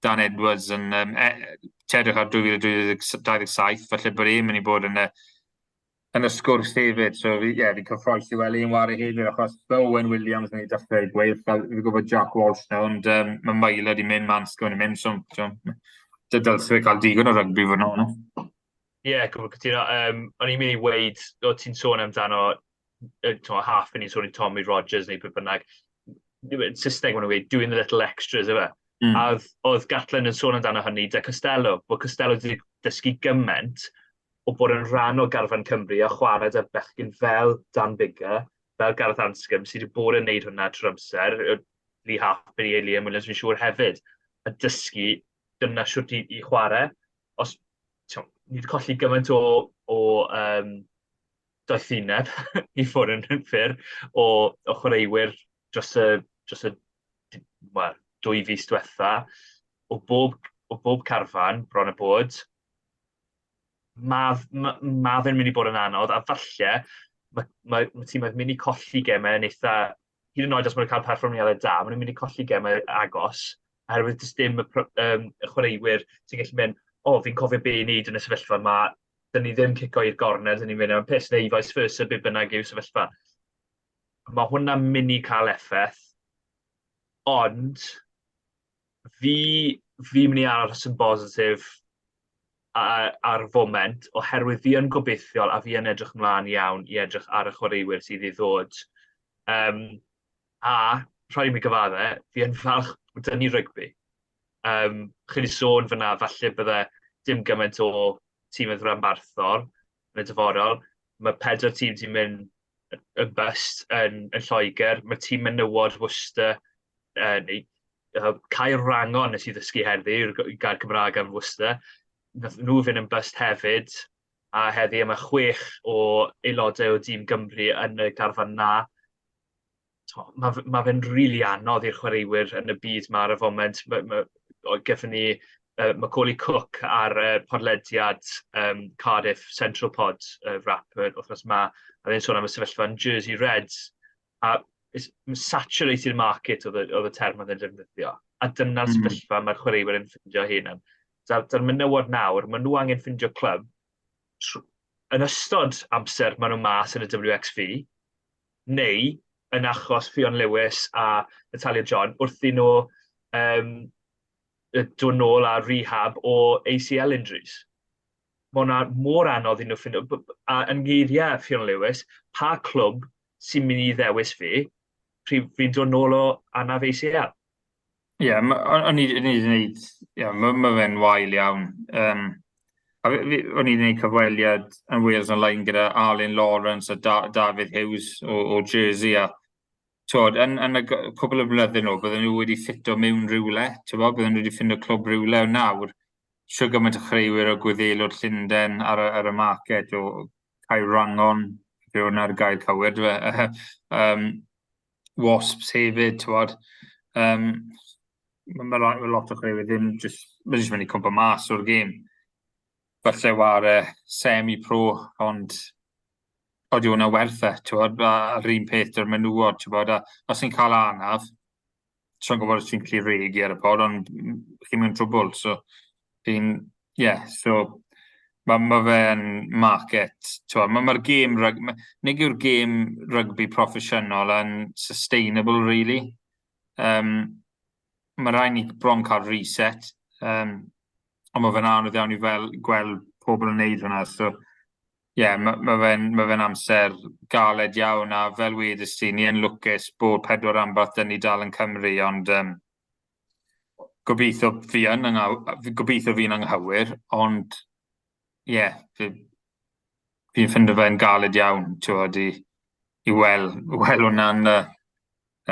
Dan Edwards yn edrych ar 2027, falle bod e'n mynd i bod yn y, yn y sgwrs hefyd, so fi, yeah, fi'n cyffroes i weld un ware hefyd, achos mae Owen Williams yn ei dechrau gweud, fel fi'n gwybod Jack Walsh nawr, ond mae Myler di mynd, mae Anscombe di mynd, so, so dylse fe cael digon o rygbi fod nhw. Ie, yeah, gwybod cytuno. O'n i'n mynd i weud, o ti'n sôn amdano, uh, half yn i'n sôn i Tommy Rogers neu beth bynnag, yn Saesneg maen nhw'n gweud, doing the little extras, yfe? A oedd, oedd Gatland yn sôn amdano hynny, da Costello, bod Costello wedi dysgu gymaint o bod yn rhan o garfan Cymru a chwarae 'da bechgyn fel Dan Biggar, fel Gareth Anscombe, sydd wedi bod yn neud hwnna trwy'r amser, Lee Harper, Liam Williams fi'n siŵr hefyd, a dysgu dyna shwt i, i chwarae. Os, ti'n, ni wedi colli gymaint o, o doethineb, i fod yn fyr, o, o chwaraewyr dros y, dros y well, 2 fis diwetha, o bob, o bob carfan, bron y bod, mae ma, ma fe'n mynd i bod yn anodd, a falle mae ma, ma tîmoedd mynd i colli gemau yn eitha, hyd yn oed os maen nhw'n cael perfformiadau da, maen nhw'n mynd i colli gemau agos, oherwydd does dim y, y chwaraewyr sy'n gallu mynd, o, oh, fi'n cofio be i wneud yn y sefyllfa yma, dyn ni ddim cico i'r gornel, dyn ni'n mynd am piss, neu vice versa, be bynnag yw sefyllfa. Mae hwnna'n mynd i cael effaith, ond fi, fi'n mynd i aros yn bositif ar y foment, oherwydd fi yn gobeithiol a fi yn edrych ymlaen iawn i edrych ar y chwaraewyr sydd i ddod. A rhaid i mi gyfadde, fi yn falch bod dyn ni rygbi. Chi wedi sôn fyna, falle bydde dim gymaint o tîmoedd rhanbarthol yn y dyfodol. Mae 4 tîm sy'n mynd yn bust yn, yn Lloegr. Mae tîm menywod Worcester, neu Caerwrangon nes i ddysgu heddi, yw'r gair Cymraeg am Worcester. Nath nhw fynd yn bust hefyd, a heddi mae 6 o aelodau o dîm Gymru yn y garfan na. Mae ma fe'n rili really anodd i'r chwaraewyr yn y byd ma ar y foment. Ma, ma, gyda ni Macaulay Cook ar podlediad Cardiff Central Pod wrap yr wythnos ma, a fe'n sôn am y sefyllfa yn Jersey Reds, a it's saturated market oedd y, oedd y term oedd e'n defnyddio. A dyna'r sefyllfa mae'r chwaraewyr yn ffindio hunan. Da'r menywod nawr, maen nhw angen ffindio clwb yn ystod amser maen nhw mas yn y WXV, neu yn achos Ffion Lewis a Natalia John, wrth i nhw dod nôl ar rehab o ACL injuries. Mae hwnna mor anodd i nhw ffindo, a yn ngeiriau Ffion Lewis, pa clwb sy'n mynd i ddewis fi pryd fi'n dod nôl o anaf ACL? Ie, yeah, o'n i wedi gwneud, ie, mae ma fe'n wael iawn. A o'n i'n gwneud cyfweliad yn Wales Online gyda Arlene Lawrence a da David Hughes o, o Jersey a twod, yn, yn y cwbl o blynyddoedd nhw, bydden nhw wedi ffito mewn rhywle, twod, bydden nhw wedi ffindo clwb rhywle, ond nawr, siw gymaint o chreuwyr o Gwyddelod Llundain ar, y, ar y market, o Caerwrangon, fe hwnna'r gair cywir, dwi fe, um, Wasps hefyd, twod. Um, mae ma, ma lot o chwaraewyr ddim just, mae jyst mynd i cwmpa mas o'r gêm. Falle ware semi-pro, ond oeddi hwnna werth e, ti'n a'r un peth dy'r menywod, ti'n bod, a os ti'n cael anaf, so'n gwybod os ti'n gallu regi ar y pod, ond chi'n mewn trwbl, so fi'n, ie, yeah, so mae ma fe'n market, ti'n mae'r ma gêm, rug, ma, nid yw'r gêm rygbi proffesiynol yn sustainable, really. Um, mae rhaid ni bron cael reset, um, ond mae fe'n anodd iawn i fel, gweld pobl yn neud hwnna, so ie, yeah, mae ma fe'n ma fe amser galed iawn, a fel wedys ti, ni yn lwcus bod pedwar rhanbarth dyn ni dal yn Cymru, ond um, gobeithio fi yn anghaw, gobeithio fi'n anghywir, ond ie, yeah, fi'n fi ffindo fe'n galed iawn, ti'n i, i weld, weld hwnna'n uh,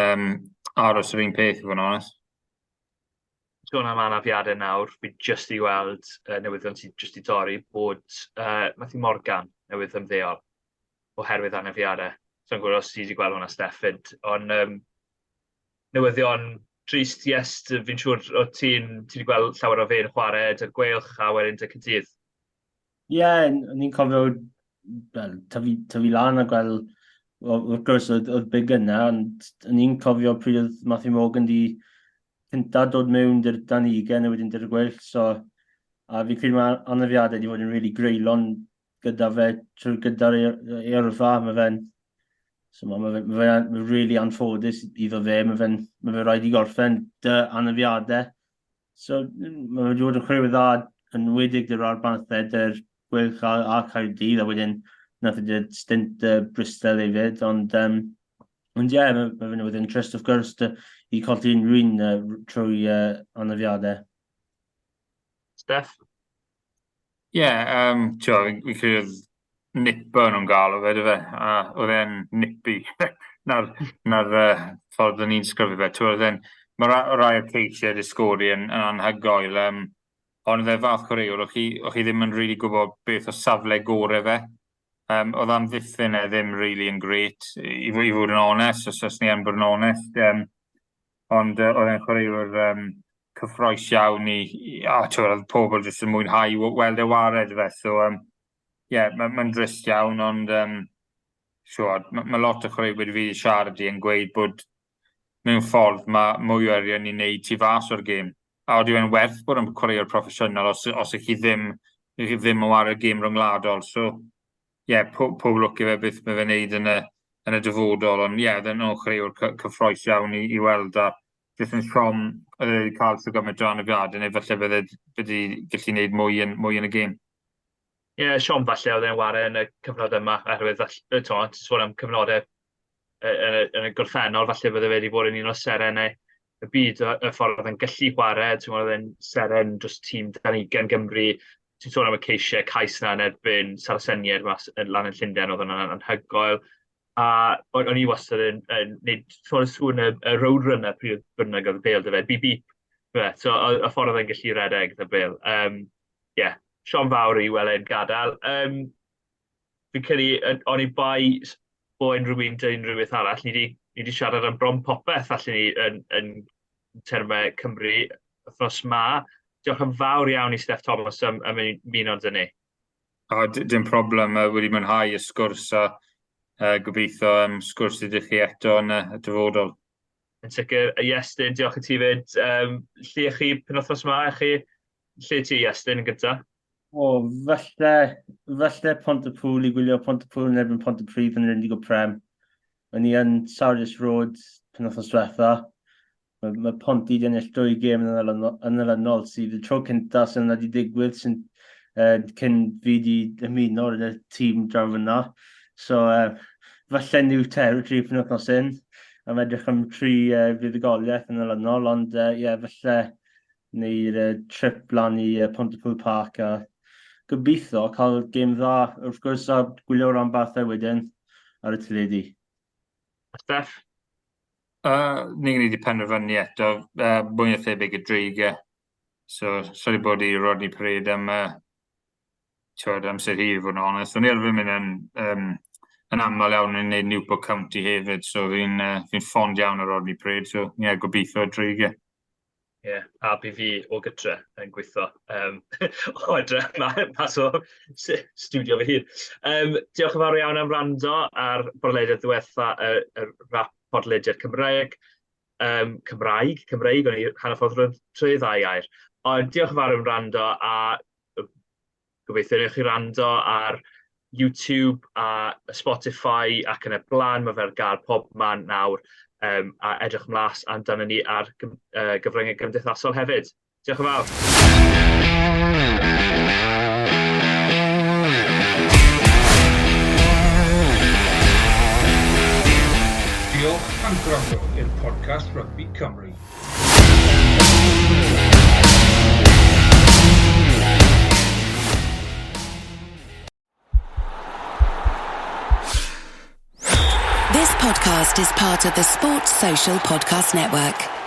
um, aros yr un peth, i fod yn onest. Sôn am anafiadau nawr, fi jyst i weld uh, newyddion sydd jyst i dorri bod uh, Matthew Morgan newydd ymddeol oherwydd anafiadau. So'n gwybod os ti wedi gweld hwnna, Steff, fyd, ond um, newyddion trist, yes, fi'n siŵr o ti'n ti wedi gweld llawer o fe'n chwarae dy'r Gweilch a wedyn dy Cydydd. Ie, yeah, ni'n cofio well, tyfu, tyfu lan a gweld, wrth gwrs oedd, oedd Big yna, ond o'n i'n cofio pryd oedd Matthew Morgan di cynta dod mewn dy'r dan ugen a wedyn dy'r Gweilch, so a fi credu mae anafiadau wedi fod yn really greulon gyda fe trwy gyda'r ei yrfa, mae fe'n so mae ma fe, ma fe really anffodus iddo fe, mae fe'n ma fe rhaid i gorffen dy anafiadau. So mae fe wedi bod yn chwaraewyr dda yn wedig dy'r arbanthau, dy'r Gweilch a, a Caerdydd, a wedyn nath e dy stint uh, Bristol hefyd, ond um, ond ie, yeah, mae ma fe'n newyddion trist wrth gwrs dy, i colli unrhyw un uh, trwy uh, anafiadau. Steph? Ie, yeah, um, fi'n credu oedd nipper nhw'n galw fe, dy fe, a oedd e'n nippy. na'r na'r uh, ffordd o'n i'n sgrifio fe. Oedd e'n, mae rai o'r ceisiau wedi sgori yn, yn anhygoel, um, ond oedd e fath chwaraewr, o'ch chi, o'ch chi ddim yn rili really gwybod beth o safle gore fe. Um, oedd amddiffyn e ddim really yn gret, i, i fod yn onest, os, os ni yn bod yn onest. Um, ond uh, oedd e'n chwaraewr um, cyffroes iawn i, i a twyd, oedd pobl jyst yn mwynhau weld e wared fe, so um, yeah, mae'n ma drist iawn, ond um, siwr, mae ma lot o chwaraewyr fi wedi siarad i yn gweud bod mewn ffordd mae mwy o arian i wneud tu fas o'r gêm. A oeddi e'n werth bod yn chwaraewr proffesiynol os, os ych chi ddim, ych chi ddim yn wario gêm rhyngwladol. So, ie, yeah, pob, pob lwc i fe beth mae fe'n neud yn y, yn y dyfodol. Ond ie, yeah, oedd e'n chwaraewr cyffroes iawn i, i weld a jyst yn siom oedd e wedi cael so gymaint o anafiadau neu falle bydde wedi gallu gwneud mwy yn, mwy yn y gêm. Ie, yeah, siom falle oedd e'n wario yn y cyfnod yma, oherwydd falle, ti'n sôn am cyfnodau yn y, yn y gorffennol, falle bydde fe wedi bod yn un o serenau y byd, y ffordd oedd e'n gallu chwarae, ti'n gwybod, oedd e'n seren dros tîm dan ugain Gymru, ti'n sôn am y ceisiau cais na yn erbyn Saraceniaid mas yn lan yn Llundain, oedd hwnna'n anhygoel. A o'n i wastad yn, yn neud sôn sŵn y, y roadrunner pryd bynnag oedd y bêl 'da fe, beep beep. Fe, so y, y ffordd oedd e'n gallu redeg 'da bêl. Um, yeah, siom fawr i weld e'n gadael. Um, fi'n credu, o'n i bai bo unrhyw un dy unrhyw beth arall, ni wedi, ni wedi siarad am bron popeth allan ni yn, yn termau Cymru wythnos ma. Diolch yn fawr iawn i Steff Thomas am, am ymuno dyn ni. O, dim problem, wedi mwynhau y sgwrs a uh, gobeithio um, sgwrs ydych chi eto yn y dyfodol. Yn sicr, Iestyn, diolch i ti fyd. Um, lle chi penwthnos yma, chi? Lle ti, Iestyn, yn gyntaf? O, falle, falle Pont-y-pŵl i gwylio Pont-y-pŵl yn erbyn Pontypridd yn yr Indigo Prem. O'n i yn Sardis Road penwythnos diwetha. Mae, mae Ponty wedi ennill dwy gêm yn olynol, yn olynol sydd y tro cynta sy'n yna wedi digwydd sy'n uh, cyn fi wedi ymuno yn y tîm draw fyna. So, uh, falle new territory penwythnos hyn. A mae edrych am tri uh, fuddugoliaeth yn olynol, ond ie, uh, yeah, falle neu'r uh, trip lan i uh, Pontypool Park a gobeithio cael gêm dda wrth gwrs a gwylio'r rhanbarthau wedyn ar y teledu. Steff? Ni wedi penderfynu eto, mwy na thebyg y Dreigiau. So, sorry bod i Rodney Parade am, twod, amser hir, fod yn onest. O'n i arfer mynd yn, um, yn aml iawn yn gwneud Newport County hefyd, so fi'n fi ffond iawn o Rodney Parade, so ie, yeah, gobeithio Dreigiau. Ie, yeah, a bu fi o gytre yn gweithio o edrych mas o studio fy hun. Diolch yn fawr iawn am wrando ar bodlediad ddiwetha y rap podlediad Cymraeg. Cymraeg, Cymreig, o'n i hanner ffordd rhwng trwy ddau air. Ond diolch yn fawr am wrando a gobeithio wnewch chi wrando ar YouTube a Spotify ac yn y blaen. Mae fe'r gael pob man nawr a edrych mlas amdano ni ar gyfryngau gymdeithasol hefyd. Diolch yn fawr. Diolch am gwrando i'r podcast Rygbi Cymru. This podcast is part of the Sports Social Podcast Network.